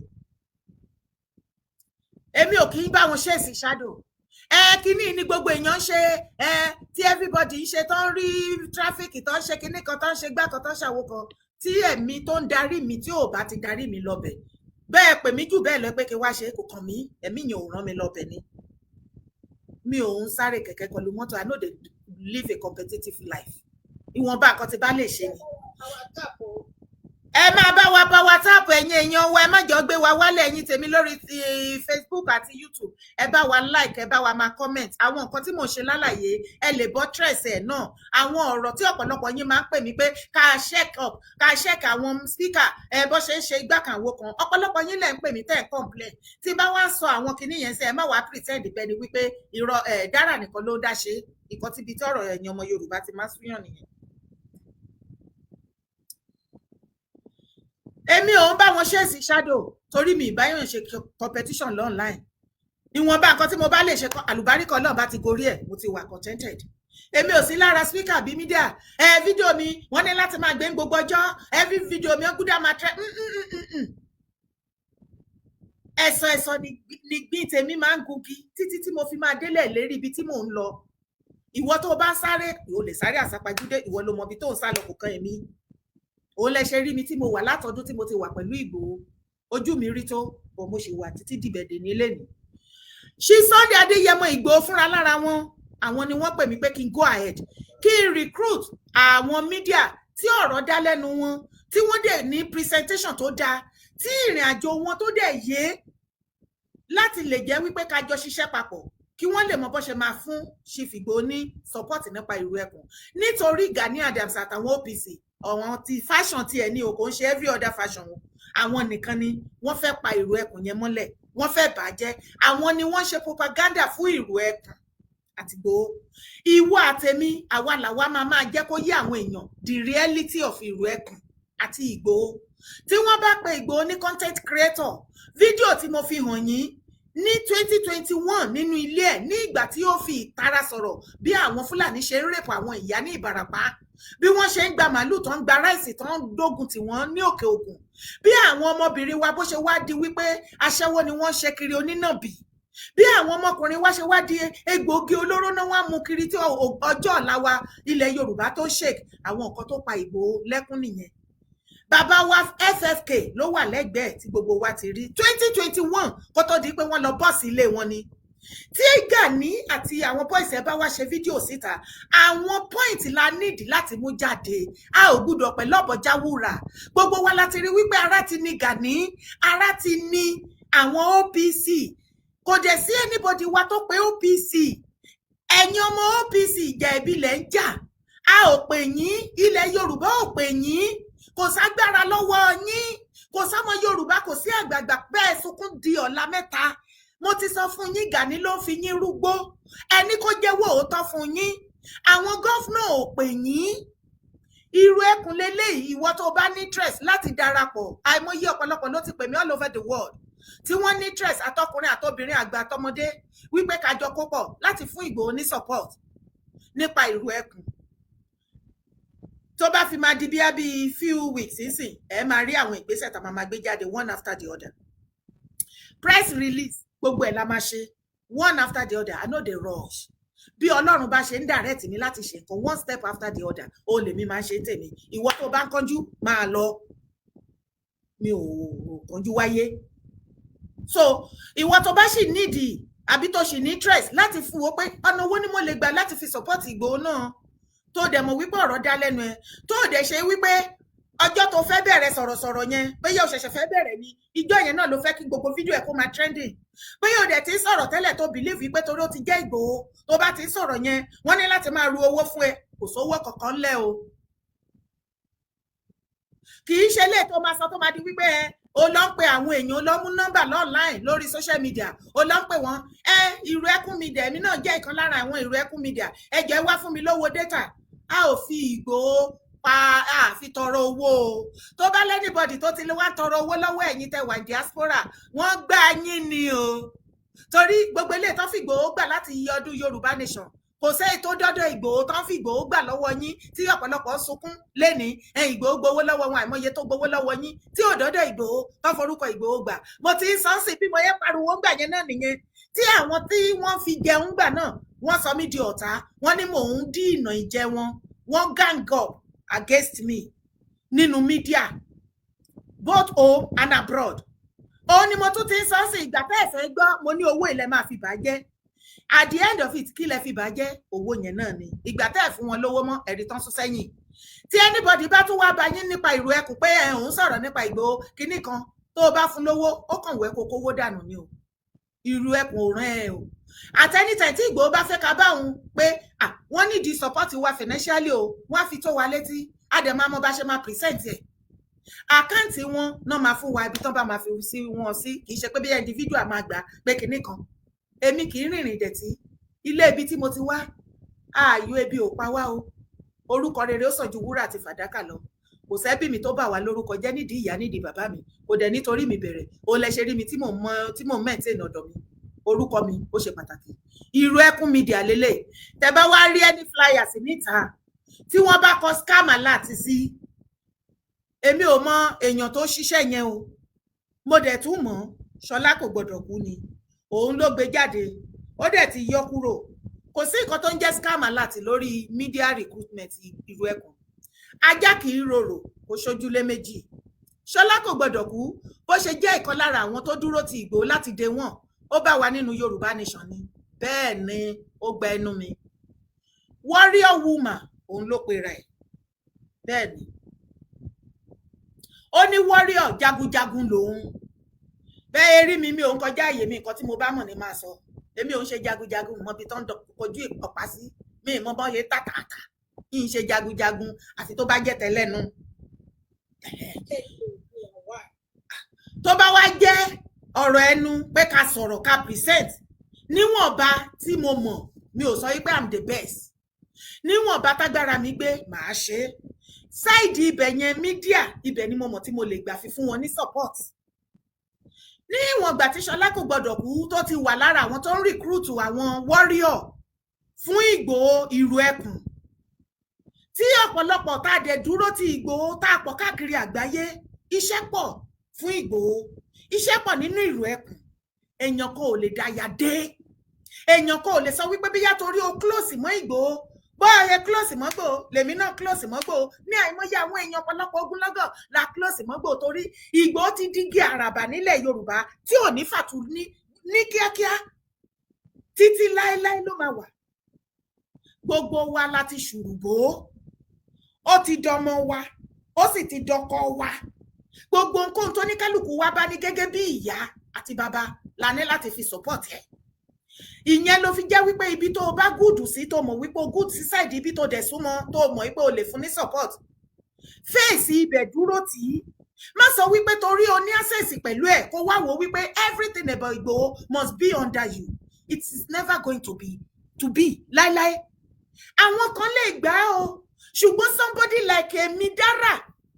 Èmi ò kì í bá wọn chase shadow. Ẹ kíní ni gbogbo èèyàn ń ṣe, ẹ tí everybody ń ṣe, tó ń rí traffic, tó ń ṣe kíní kan, tó ń ṣe gbá kan, tó ń ṣàwo kan, tí ẹ̀mí tó ń darí mi, tí ò bá ti darí mi lọ́bẹ̀, bẹ́ẹ̀ pè mí jù bẹ́ẹ̀ lọ pé kí wá ṣe, kò kàn mí. Ẹ̀mí yẹn ò rán mi lọ́bẹ̀ ni. Mi ò ń sáré kẹ̀kẹ́ pẹ̀lú mọ́tò. I no dey live a competitive life. Ìwọ̀nba nǹkan tí bá lè ṣe ni. Ẹ máa bá wa tap, ẹ̀yin èèyàn wa. Ẹ má jọ gbé wa wálẹ̀. Ẹ̀yin tèmi lórí ti Facebook àti YouTube, ẹ bá wa like, ẹ bá wa máa comment. Àwọn nǹkan tí mò ń ṣe lálàyé, ẹ lè buttress ẹ̀ náà. Àwọn ọ̀rọ̀ tí ọ̀pọ̀lọpọ̀ yín máa ń pè mí pé ká check up, ká check àwọn speaker, ẹ bó ṣe ń ṣe igbá kan wo kan, ọ̀pọ̀lọpọ̀ yín lẹ̀ ń pè mí tẹ́ ẹ̀ complain. Tí bá wá sọ àwọn kinní yẹn sí, ẹ má wàá pretend bẹ́ẹ̀ ni wípé irọ́ ẹ̀ dára nìkan ló dá ṣe ìkan tíbi tí ọ̀rọ̀ ẹ̀yin ọmọ Yorùbá ti máa súyàn nìyẹn. Èmi ò ń bá wọn ṣèèsì shadow torí mi ìbáyọ̀ ṣe competition online. Ìwọ̀nba nǹkan tí mo bá lè ṣe, àlùbáríkọ náà bá ti gorí ẹ̀, mo ti wà contented. Èmi ò sí lára speaker bí media. Ẹ fídíò mi, wọ́n ní láti máa gbé ń gbogbo ọjọ́. Every video mi ó gbúdọ̀ máa trend. Ẹ̀sọ̀ ẹ̀sọ̀ ni gbín tèmi máa ń gungi títí tí mo fi máa délẹ̀ lérí ibi tí mò ń lọ. Ìwọ tó o bá ń sáré, ìwọ lè sáré àsápajúdé, ìwọ ló mọ ibi tó ń sá lọ, kò kan èmi. Òun lẹ ṣe rí mi tí mo wà látọdún tí mo ti wà pẹ̀lú Ìgbòho. Ojú mi rí tó bọ̀, mo ṣì wà títí dìbẹ̀dẹ̀ nílé ni. Ṣí Sunday Adéyẹmọ Ìgbòho fúnra lára wọn, àwọn ni wọ́n pè mí pé kí n go ahead, kí n recruit àwọn media tí ọ̀rọ̀ dá lẹ́nu wọn, tí wọ́n dẹ̀ ní presentation tó dáa, tí ìrìn àjò wọn tó dẹ̀ yé, láti lè jẹ́ wípé ká jọ ṣiṣẹ́ papọ̀, kí wọ́n lè mọ bó ṣe máa fún Chief Ìgbòho ní support nípa ìlú ẹkùn, nítorí Gani Adams àtàwọn OPC, ọ̀wọ́n ti faction tiẹ̀ ní o, kò ń ṣe every other faction o. Àwọn nìkan ni wọ́n fẹ́ pa ìlú ẹkùn yẹn mọ́lẹ̀, wọ́n fẹ́ bàjẹ́. Àwọn ni wọ́n ṣe propaganda fún ìlú ẹkùn àti Ìgbòho. Ìwọ àtẹ̀mí, àwa làwa máa jẹ́ kó yé àwọn èèyàn the reality of ìlú ẹkùn àti Ìgbòho. Tí wọ́n bá pe Ìgbòho ní content creator, fídíò tí mo fi hàn yín ní 2021 nínú ilé ẹ̀, ní ìgbà tí ó fi ìtara sọ̀rọ̀ bí àwọn Fúlàní ṣe ń rape àwọn ìyá ní Ìbàràpá, bí wọ́n ṣe ń gba màálù, tó ń gba rice, tó ń dógun tì wọ́n ní Òkè Ògùn, bí àwọn ọmọbìnrin wa bó ṣe wá di wípé aṣẹ́wó ni wọ́n ń ṣe kiri onínàbì, bí àwọn ọmọkùnrin wa ṣe wá di egbòogi olóró náà wá mú kiri, tí ọjọ́ ọ̀la wa ilẹ̀ Yorùbá tó ṣèk, àwọn nǹkan tó pa Ìgbòho lẹ́kún nìyẹn. Bàbá wa FFK ló wà lẹ́gbẹ̀ẹ́ tí gbogbo wa ti rí 2021 kó tó di pé wọ́n lọ bọ́ọ̀sì ilé wọn ni. Tí Gani àti àwọn boys ẹ bá wá ṣe fídíò síta, àwọn point la nídìí láti mú jáde. A ò gbúdọ̀ pẹ̀lú ọ̀bọ̀jáwúrà. Gbogbo wa láti rí wípé ara ti ní Gani, ara ti ní àwọn OPC. Kò dẹ̀ sí anybody wa tó pé OPC. Ẹ̀yin ọmọ OPC, ìjà ìbílẹ̀ ń jà, a ò pè yín. Ilẹ̀ Yorùbá ò pè yín. Kò ságbára lọ́wọ́ yín, kò sọ́mọ Yorùbá, kò sí àgbààgbà bẹ́ẹ̀ sunkún di ọ̀la mẹ́ta. Mo ti sọ fún yín, Gani ló ń fi yín rúgbó. Ẹni kó jẹ́wọ́ òótọ́ fún yín. Àwọn governor ò pè yín. Irú ẹkùn leléyìí. Ìwọ tó bá ní interest láti darapọ̀, àìmọye ọ̀pọ̀lọpọ̀ ló ti pè mí all over the world tí wọ́n ní interest, àtọkùnrin àtobìnrin, àgbà àtọmọdé, wípé ká jọ kó pọ̀ láti fún Ìgbòho ní support nípa ìrù ẹkùn. Tó bá fi máa di bíi few weeks nísìn, ẹ máa rí àwọn ìgbésẹ̀ tá a máa gbé jáde one after the other. Press release, gbogbo ẹ̀ la máa ṣe one after the other. I no dey rush. Bí Ọlọ́run bá ṣe ń direct mi láti ṣe nǹkan one step after the other, ó lèmi máa ń ṣe tèmi. Ìwọ tó bá ń kánjú, máa lọ. Mi ò kánjú wáyé. So ìwọ tó bá sì nídìí àbí tó sì ní interest láti fún wo pé ọ̀nà owó ni mo lè gbà láti fi support Ìgbòho náà, tó dẹ̀ mọ̀ wípé ọ̀rọ̀ dá lẹ́nu ẹ̀, tó dẹ̀ ṣe wípé ọjọ́ tó fẹ́ bẹ̀rẹ̀ sọ̀rọ̀sọ̀rọ̀ yẹn, bóyá o ṣẹ̀ṣẹ̀ fẹ́ bẹ̀rẹ̀ ni, ìjọ yẹn náà ló fẹ́ kí gbogbo fídíò ẹ̀ kó máa trending, bóyá o dẹ̀ ti ń sọ̀rọ̀ tẹ́lẹ̀, tó believe pé torí ó ti jẹ́ Ìgbòho, tó bá ti ń sọ̀rọ̀ yẹn, wọ́n ní láti máa ru owó fún ẹ, kò sówó kankan ńlẹ̀ o. Kì í ṣe lè tó máa sọ tó máa di wípé ẹ o lọ ń pe àwọn èèyàn, o lọ mú nọ́mbà online lórí social media, o lọ ń pè wọ́n. Ẹ ìrù ẹkún media, èmi náà jẹ́ ìkan lára àwọn ìrù ẹkún media. Ẹ jẹ́ wá fún mi lówó data. A ò fi Ìgbòho pa, a fi tọrọ owó o. Tó bá l' anybody tó ti lè wá tọrọ owó lọ́wọ́ ẹ̀yin tẹ́ wà diaspora, wọ́n gbá yín ni o, torí gbogbo eléyìí tó fi Ìgbòho gbà láti iye ọdún Yorùbá Nation, kò sẹ́yìn tó dọ́dọ̀ Ìgbòho tó ń fi Ìgbòho gbà lọ́wọ́ yín tí ọ̀pọ̀lọpọ̀ sunkún lẹ́ni ẹ̀. Ìgbòho gbowó lọ́wọ́ wọn, àìmọye tó gbowó lọ́wọ́ yín tí ò dọ́dọ̀ Ìgbòho tó forúkọ Ìgbòho gbà. Mo ti ń sọ sí bí mo yẹ pariwo ńgbà yẹn náà nìyẹn, tí àwọn tí wọ́n fi jẹun gbà náà, wọ́n sọ mí di ọ̀tá. Wọ́n ní mò ń dí ìnà ìjẹ wọn. Wọ́n gang up against me nínú media, both home and abroad. Òun ni mo tún ti ń sọ sí ìgbà tẹ́ ẹ̀ fẹ́ gbọ́. Mo ní owó ilẹ̀ máa fi bàjẹ́. At the end of it, kí lẹ fi bàjẹ́ owó yẹn náà ni? Ìgbà tẹ́ ẹ̀ fún wọn lówó mọ́, ẹ̀rí tán sún sẹ́yìn. Tí anybody bá tún wá bá yín nípa ìrù ẹkùn pé ẹ̀ ń sọ̀rọ̀ nípa Ìgbòho kinní kan, tó o bá fún lówó, ó kàn wẹ́ kó kówó dànù ni o. Ìrù ẹkùn ò rán ẹ o. At any time tí Ìgbòho bá fẹ́ ká bá òun pé wọ́n need support wa financially o, wọ́n á fi tó wa létí, á dẹ̀ máa mọ bá ṣe máa present ẹ̀. Account wọn náà máa fún wa, ibi tán bá máa fi sí wọn sí. Kì í ṣe pé bí individual máa gbà pé kinní kan. Èmi kì í rìnrìn ìdẹ̀tí. Ilé ibi tí mo ti wá, ààyò ebi ò pa wá o. Orúkọ rere ó sàn ju wúrà àti fàdákà lọ. Kò sẹ́bí mi tó bà wá lórúkọ jẹ́ nídìí ìyá, nídìí bàbá mi. Kò dẹ̀ nítorí mi bẹ̀rẹ̀ o. Lẹ ṣe rí mi tí mò ń mọ, tí mò ń maintain ọ̀dọ̀ mi. Orúkọ mi ó ṣe pàtàkì. Ìrù Ẹkùn Media lélẹ̀. Tẹ bá wá rí any flyers níta tí wọ́n bá kọ scam alert sí, èmi ò mọ èèyàn tó ṣiṣẹ́ yẹn o. Mo dẹ̀ tún mọ̀, Ṣọlá kò gbọ́dọ̀ kú ni, òun ló gbé jáde, ó dẹ̀ ti yọ kúrò. Kò sí nǹkan tó ń jẹ́ scam alert lórí media recruitment Ìrù Ẹkùn. Ajá kì í rorò kó ṣojúlé méjì. Ṣọlá kò gbọ́dọ̀ kú, bó ṣe jẹ́ ìkan lára àwọn tó dúró ti Ìgbòho láti day one, ó bá wa nínú Yorùbá Nation ni. Bẹ́ẹ̀ ni ó gba ẹnu mi, warrior woman òun ló pera ẹ̀. Bẹ́ẹ̀ ni ó ní warrior, jagunjagun lòun. Bẹ́ẹ̀ rí mi, mi ò ń kọjá àyè mi. Nǹkan tí mo bá mọ̀ ní máa sọ. Èmi ò ń ṣe jagunjagun, mọ ibi tó ń kojú ọ̀pá sí mi, mọ bọ́n ṣe tàtàtà. Kì í ṣe jagunjagun, àfi tó bá jẹ́ tẹ́lẹ̀nu. Tó bá wá jẹ́ ọ̀rọ̀ ẹnu pé ká sọ̀rọ̀, ká present níwọ̀nba tí mo mọ̀, mi ò sọ wípé I'm the best. Níwọ̀nba tágbára mi gbé, màá ṣe é. Side ibẹ̀ yẹn, media ibẹ̀ ni mo mọ̀ tí mo lè gbà fi fún wọn ní support. Ní ìwọ̀n ìgbà tí Ṣọlá kò gbọdọ̀ kú tó ti wà lára àwọn tó ń recruit àwọn warrior fún Ìgbòho, Ìrù Ẹkùn, tí ọ̀pọ̀lọpọ̀ tá a dẹ̀ dúró ti Ìgbòho, tá a pọ̀ káàkiri àgbáyé, iṣẹ́ pọ̀ fún Ìgbòho, iṣẹ́ pọ̀ nínú Ìrù Ẹkùn. Èèyàn kan ò lè dáyà dé, èèyàn kan ò lè sọ wípé bíyá torí o close mọ́ Ìgbòho. Bóyá close mọ́ Ìgbòho, lèmi náà close mọ́ Ìgbòho. Ní àìmọye àwọn èèyàn, ọ̀pọ̀lọpọ̀ ogunlọ́gọ̀ la close mọ́ Ìgbòho, torí Ìgbòho ti dígí àràbà nílẹ̀ Yorùbá tí ò ní fàtú ní kíákíá, títí láéláé ló máa wà. Gbogbo wa la ti ṣùrùbó, ó ti dọmọ wa, ó sì ti dọkọ wa. Gbogbo nǹkan tó ní kálukú wa bá ní gẹ́gẹ́ bí ìyá àti bàbá la ní láti fi support ẹ̀. Ìyẹn ló fi jẹ́ wípé ibi tó o bá good sí, tó mọ̀ wípé o good sí side ibi tó dẹ̀ súnmọ́, tó mọ̀ wípé o lè fún ní support, fèsì ibẹ̀, dúró tì í. Má sọ wípé torí o ní access pẹ̀lú ẹ̀, kó wá wò wípé everything about Ìgbòho must be under you. It is never going to be láíláí. Àwọn kan lè gbà o, ṣùgbọ́n somebody like èmi dára,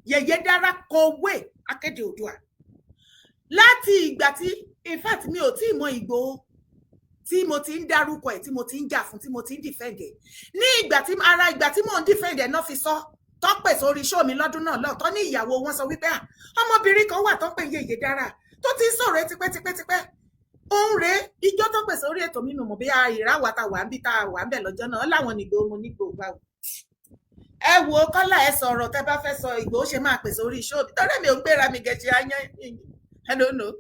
yẹ̀yẹ́ dára, kọ̀wé akéde Oòduà láti ìgbà tí, in fact, mi ò tí ì mọ Ìgbòho tí mo ti ń dárúkọ ẹ̀, tí mo ti ń jà fún, tí mo ti ń defend ẹ̀. Ní ìgbà tí ara ìgbà tí mò ń defend ẹ̀ náà fi sọ tọ́pẹ̀ sórí show mi lọ́dún náà lọ́tọ́ ní ìyàwó wọn sọ wípé ọmọbìnrin kan wà tó ń pè Yèyé Dára tó ti ń sọ̀rọ̀ ẹ tipẹ́tipẹ́tipẹ́. Òun rèé. Ìjọ tó pè sórí ètò mi, mọ̀ bí ìráwà ta wà ń bí ta wà ń bẹ̀ lọ́jọ́ náà láwọn ní Ìgbòho. Mo ní Ìgbòho báwo? Ẹ wo Kọ́lá, ẹ sọ̀rọ̀ tẹ́ bá fẹ́ sọ. Ìgbòho ṣe máa pè sórí show mi torí mi ò gbéra mi gẹ̀ẹ́sì ayán. I don't know,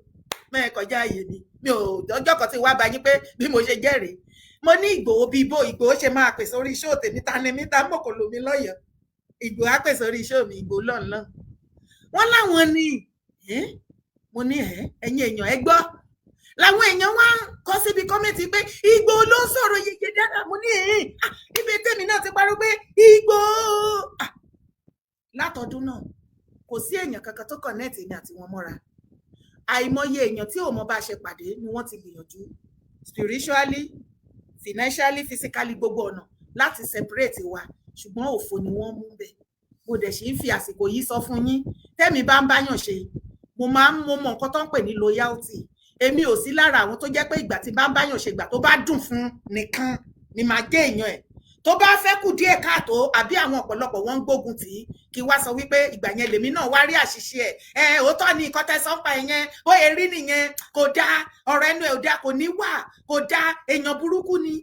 mẹ́ẹ̀ kọjá ààyè mi. Mi ò ọjọ́ kan tí wàá bá yín pé bí mo ṣe jẹ́rìí, mo ní Ìgbòho bíi bó Ìgbòho ṣe máa pè sórí show tèmi? Ta ni mí? Ta mọ̀kòlò mi lọ́yọ̀ọ́? Ìgbòho á pè sórí show mi? Ìgbòho lọ́nà wọ́n láwọn ni. Mo ní ẹ̀yin èèyàn, ẹ gbọ́. Làwọn èèyàn wá kọ síbi comment pé Ìgbòho ló ń sọ̀rọ̀, Yèyé Dára. Mo ní ibi tèmi náà ti parọ́ pé Ìgbòho látọdún náà, kò sí èèyàn kankan tó connect èmi àti wọn mọ́ra. Àìmọye èèyàn tí ò mọ bá a ṣe pàdé ni wọ́n ti gbìyànjú spiritually, financially, physically, gbogbo ọ̀nà láti separate wa, ṣùgbọ́n òfo ni wọ́n mú bẹ̀. Mo dẹ̀ sì ń fi àsìkò yìí sọ fún yín, tẹ́mi bá ń báyàn ṣe, mo máa ń mo mọ nǹkan tó ń pè ní loyalty. Èmi ò sí lára àwọn tó jẹ́ pé ìgbà tí bá ń báyàn ṣe, ìgbà tó bá dùn fún nìkan ni màá jẹ́ èèyàn ẹ̀. Tó bá fẹ́ kù díẹ̀ káàtó, àbí àwọn ọ̀pọ̀lọpọ̀ wọn ń gbógun tì í, kí wá sọ wípé ìgbà yẹn lèmi náà wá rí àṣìṣe ẹ̀. Ẹ òótọ́ ni nǹkan tẹ́ sọ pa ẹ̀ yẹn, bó erí nìyẹn, kò dáa, ọ̀rọ̀ ẹnu ẹ̀ ò dáa, kò ní wà, kò dáa, èèyàn burúkú ni.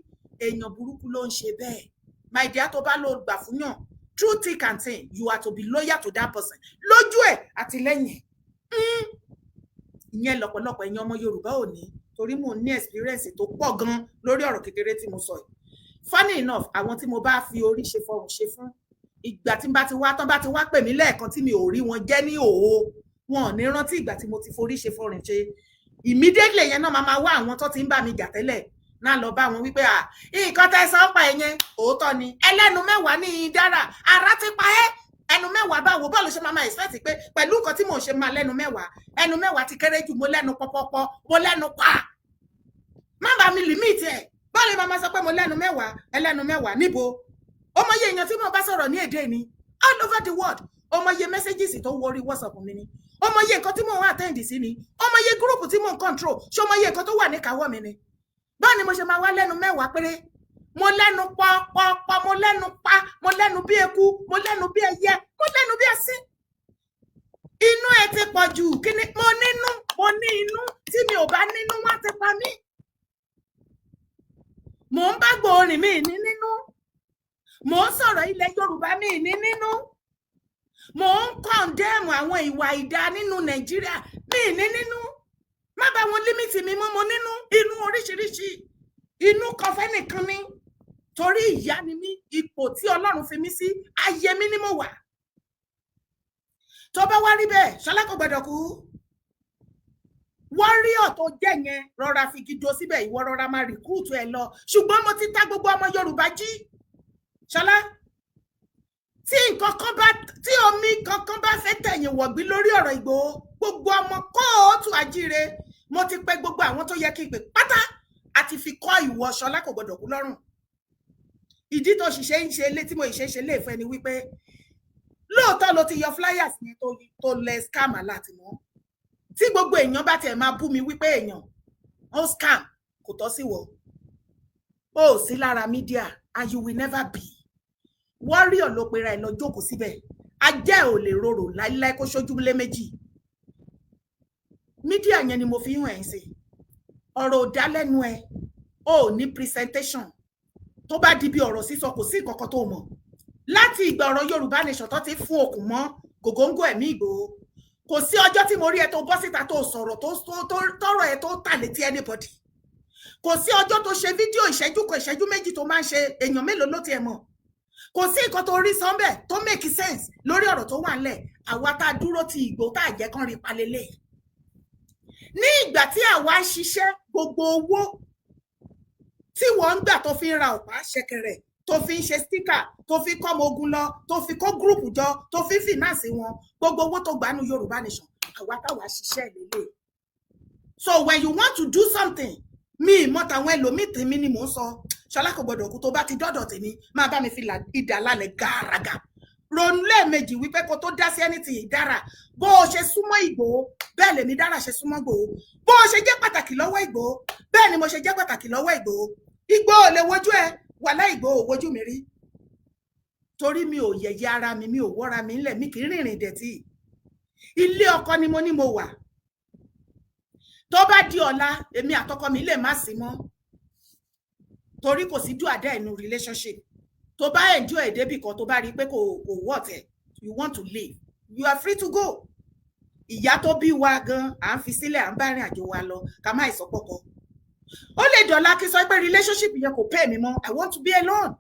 Èèyàn burúkú ló ń ṣe bẹ́ẹ̀. My dear, tó bá lọ gbà fún yàn through thick and thin, you are to be loyal to that person lójú ẹ̀ àti lẹ́yìn ẹ̀. Ìyẹn lọ́pọ̀lọpọ̀ ẹ̀yin ọmọ Yorùbá ò ní. Torí Torí mò ń ní experience tó pọ̀ gan lórí ọ̀rọ̀ kékeré tí mo sọ yìí. Funny enough, àwọn tí mo bá fi orí ṣe fọrùn ṣe fún, ìgbà tí n bá ti wá tán, bá ti wá pè mí lẹ́ẹ̀kan tí mi ò rí wọn jẹ́ ní òho, wọn ò ní rántí ìgbà tí mo ti forí ṣe fọrùn ṣe. Immediately yẹn náà, máa máa wá àwọn tó ti ń bá mi jà tẹ́lẹ̀ náà lọ bá wọn wípé, à, nǹkan tẹ́ sọ pa ẹ̀ yẹn, òótọ́ ni. Ẹlẹ́nu mẹ́wàá ní dára ara ti pa ẹ́. Ẹnu mẹ́wàá báwo? Báwo ló ṣe máa máa expect pé pẹ̀lú nǹkan tí mò ń ṣe máa lẹ́nu mẹ́wàá? Ẹnu mẹ́wàá ti kéré jù. Mo lẹ́nu pọpọpọ, mo lẹ́nu pa. Má bàa mi limit ẹ̀. Báwo lè máa sọ pé mo lẹ́nu mẹ́wàá? Ẹlẹ́nu mẹ́wàá níbo? Ó mọye èèyàn tí mo bá sọ̀rọ̀ ní èdè ni all over the world. Ó mọye messages tó wọ orí WhatsApp mi ni. Ó mọye nǹkan tí mò ń attend sí ni. Ó mọye group tí mò ń control. Ṣé ó mọye nǹkan tó wà níkàáwọ́ mi ni? Báwo ni mo ṣe máa wá lẹ́nu mẹ́wàá péré? Mo lẹ́nu pọpọpọ, mo lẹ́nu pa, mo lẹ́nu bí eku, mo lẹ́nu bí ẹyẹ, mo lẹ́nu bí ẹṣin. Inú ẹ ti pọ̀ jù. Kí ni mo nínú? Mo ní inú. Tí mi ò bá nínú, wọ́n ti pa mí. Mò ń bá gbòòrìn mi ní nínú, mò ń sọ̀rọ̀ ilẹ̀ Yorùbá mi ní nínú, mò ń condemn àwọn ìwà ìdá nínú Nàìjíríà mi ní nínú. Má bá wọn limit mi mọ́. Mo nínú inú oríṣiríṣi. Inú kan fẹ́nìkan ní torí ìyá ni mí. Ipò tí Ọlọ́run fi mí sí, ayé mi ni mo wà. Tó bá wá rí bẹ́ẹ̀, Ṣọlá kò gbọdọ̀ kú. Warrior tó jẹ́ yẹn, rọra fi gido síbẹ̀. Ìwọ rọra máa recruit ẹ lọ. Ṣùgbọ́n mo ti ta gbogbo ọmọ Yorùbá jí. Ṣọlá, tí nǹkan kan bá, tí omi kankan bá fẹ́ tẹ̀yìn wọ̀gbí lórí ọ̀rọ̀ Ìgbòho, gbogbo ọmọ kóòtù àjíire, mo ti pe gbogbo àwọn tó yẹ kí n pè pátá àti fi kọ́ ìwọ Ṣọlá kò gbọdọ̀ kú lọ́rùn. Ìdí tó ṣiṣẹ́ ń ṣe lé tí mo ṣe ṣe lè fẹ́ ni wípé lóòótọ́ ló ti yọ flyers yẹn tó lẹ scam aláàtì mọ́. Tí gbogbo èèyàn bá tiẹ̀ máa bú mi wípé èèyàn ó scam, kò tọ́ sí wọ. Ó sí lára media and you will never be. Warrior ló pera ẹ lọ jókòó síbẹ̀. Ajẹ́ ò lè rorò láíláí kó ṣojú lé méjì. Media yẹn ni mo fi hàn ẹ́ sí. Ọ̀rọ̀ ò dá lẹ́nu ẹ, ò ní presentation. Tó bá di bí ọ̀rọ̀ sísọ, kò sí nǹkan kan tó mọ̀. Láti ìgbà ọ̀rọ̀ Yorùbá Nation tó ti fún okùn mọ́ gògóńgò ẹ̀mí Ìgbòho, kò sí ọjọ́ tí mo rí ẹ tó bọ́ síta tó sọ̀rọ̀ tó tọrọ ẹ tó tà létí anybody. Kò sí ọjọ́ tó ṣe fídíò ìṣẹ́jú kan, ìṣẹ́jú méjì tó máa ń ṣe. Èèyàn mélòó ló tiẹ̀ mọ̀? Kò sí nǹkan tó rí sọ́nbẹ̀ tó make sense lórí ọ̀rọ̀ tó wà ńlẹ̀. Àwa tá a dúró ti Ìgbòho, tá a jẹ́ kán rí palẹ̀lẹ̀ ní ìgbà tí àwa ń ṣiṣẹ́, gbogbo owó tí wọ́n ń gbà tó fi ń ra ọ̀pá ṣẹ̀kẹ̀rẹ̀, tó fi ń ṣe sticker, tó fi kọ́ ọmọ ogun lọ, tó fi kó group jọ, tó fi finance wọn, gbogbo owó tó gbà nù Yorùbá Nation, àwa táwa ṣiṣẹ́ lélẹ̀. So when you want to do something, mi ìmọ̀ tàwọn ẹlòmíì, tèmi ni mò ń sọ. Ṣọlá kò gbọdọ̀ kú. Tó bá ti dọ́dọ̀ tèmi, máa bá mi fi ìdà lálẹ́ gàràgà. Ronú lẹ́ẹ̀mejì wípé kó tó dá sí anything. Ìdára bó o ṣe súnmọ́ Ìgbòho, bẹ́ẹ̀ lèmi dára ṣe súnmọ́ Ìgbòho. Bó o ṣe jẹ́ pàtàkì lọ́wọ́ Ìgbòho, bẹ́ẹ̀ ni mo ṣe jẹ́ pàtàkì lọ́wọ́ Ìgbòho. Ìgbòho lè wojú ẹ wàhálà. Ìgbòho wojú mi rí torí mi ò yẹ̀yẹ́ ara mi, mi ò wọ́ra mi ńlẹ̀, mi kì í rìnrìn dẹ̀tí. Ilé ọkọ ni mo ní mo wà. Tó bá di ọ̀la, èmi àtọkọ mi lè má sí mọ́, torí kò sí do or die inú relationship. Tó bá enjoy ẹ̀ débì kan, tó bá rí i pé kò worth it, you want to leave, you are free to go. Ìyá tó bí wa gan, à ń fi sílẹ̀, à ń bá ìrìn àjò wa lọ, ká má ìsọpọ̀kọ. Ó lè dọ̀la kí sọ pé relationship yẹn kò pay mi mọ́, I want to be alone.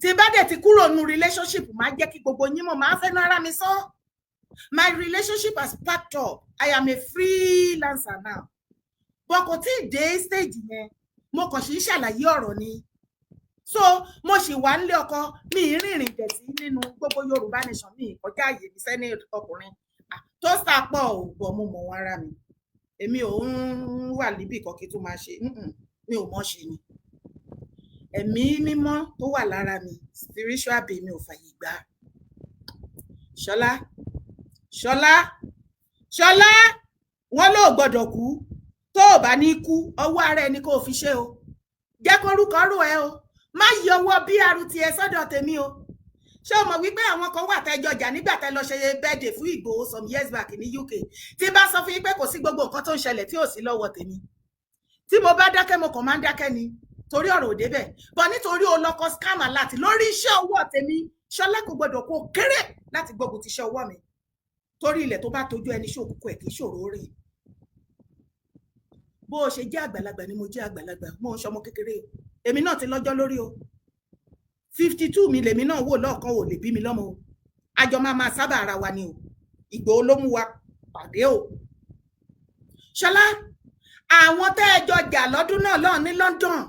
Tí bá dẹ̀ ti kúrò nínú relationship, máa jẹ́ kí gbogbo yín mọ̀, máa fẹ́nu ara mi sọ. My relationship has packed up, I am a freelancer now, but kò tí ì dé stage yẹn. Mo kàn sì ń ṣàlàyé ọ̀rọ̀ ni. So mo sì wà nílé ọkọ mi, ì rìnrìn dẹ̀tí nínú gbogbo Yorùbá Nation. Mi kọjá àyè mi sẹ́ni ọkùnrin tó sàpọ̀ ò bọ̀. Mo mọ̀ wọn ara mi. Èmi ò ń wà níbì kan kí tó máa ṣe mi ò mọ̀ ṣe ni. Ẹ̀mí mímọ́ tó wà lára mi, spiritual being mi, ò fàyè gbà. Ṣọlá, Ṣọlá, Ṣọlá, wọn ló gbọ́dọ̀ kú. Tó o bá ní kú, ọwọ́ ara ẹni kó o fi ṣe o. Jẹ́ kórúkọ rò ẹ o. Má yí ọwọ́ BRT ẹ sọ́dọ̀ tèmi o. Ṣé o mọ̀ wípé àwọn kan wà tẹ́jọ jà nígbà tẹ́ lọ ṣe birthday fún Ìgbòho some years back ní UK? Tí bá sọ fún yín pé kò sí gbogbo nǹkan tó ń ṣẹlẹ̀ tí ò sí lọ́wọ́ tèmi, tí mo bá dákẹ́, mo kàn máa ń dákẹ́ ni, torí ọ̀rọ̀ ò débẹ̀ bọ̀. Nítorí o lọ́kọ scam alert lórí iṣẹ́ ọwọ́ tèmi, Ṣọlá kò gbọdọ̀ kó kéré láti gbógun ti iṣẹ́ ọwọ́ mi, torí ilẹ̀ tó bá tójú ẹni ṣòkùnkùn ẹ̀ kì í ṣòro rìn. Bó o ṣe jẹ́ àgbàlagbà ni mo jẹ́ àgbàlagbà. Mo ń ṣọmọ kékeré o, èmi náà ti lọ́jọ́ lórí o. 52 mi lèmi náà wò lọ́ọ̀kan, ò lè bí mi lọ́mọ o. Àjọ máa máa sábà ara wa ni o. Ìgbòho ló mú wa pàdé o. Ṣọlá, àwọn tẹ́ ẹ jọ jà lọ́dún náà lọ́ọ̀ ní London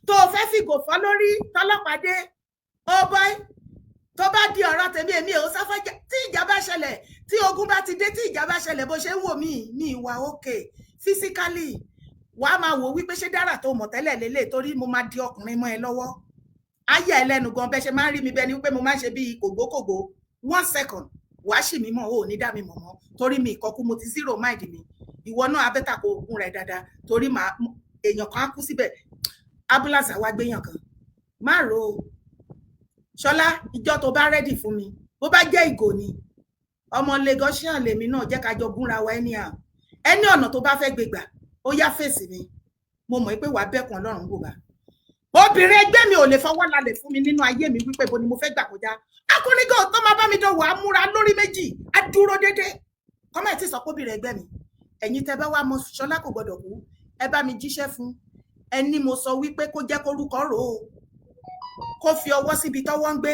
tó o fẹ́ fìgò fọ́ lórí tọ́lọ́pàá dé, oh boy, tó bá di ọ̀rọ̀ tèmi, èmi ò sáfájà. Tí ìjà bá ṣẹlẹ̀, tí ogun bá ti dé, tí ìjà bá ṣẹlẹ̀, bó ṣe ń wò mí ní ìwà òkè physically, wàá máa wò wípé ṣé dára tó mọ̀ tẹ́lẹ̀ lélẹ̀, torí mo máa di ọkùnrin mọ́ ẹ lọ́wọ́. Ayé ẹ lẹ́nu gan, bẹ́ẹ̀ ṣe máa ń rí mi bẹ́ẹ̀ ni wípé mo máa ń ṣe bíi kògbókògbó. One second, wàá ṣì mí mọ̀, ò ní dá mi mọ̀ mọ́, torí mi ìkọkú, mo ti zero mind mi. Ìwọ náà abẹ́tà kò gún rẹ̀ dáadáa, torí màá èèyàn kan á kú síbẹ̀, ambulance àwa gbéyàn kan. Má ro o, Ṣọlá. Ìjọ tó bá ready fún mi, bó bá jẹ́ ìgò ni, ọmọ Lagosian lèmi náà, jẹ́ ká jọ gúnra wa anyhow, ẹni ọ̀nà tó bá fẹ́ gbégbà, ó yá fèsì mi. Mo mọ̀ pé wàá bẹ́kùn Ọlọ́run wò bá. Obìnrin ẹgbẹ́ mi ò lè fọwọ́ lálẹ̀ fún mi nínú ayé mi wípé bo ni mo fẹ́ gbà kọjá. Akọrin gan tó máa bá mi dánwò, á múra lórí méjì, á dúró dédé. Kọ́mọ̀ ẹ̀ tí sọ pé obìnrin ẹgbẹ́ mi. Ẹ̀yin tẹ́ bá wá mọ Ṣọlá kò gbọdọ̀ kú, ẹ bá mi jíṣẹ́ fún ẹni mo sọ wípé kó jẹ́ kórúkọ rò ó, kó fi ọwọ́ síbi tọ́wọ́ ń gbé.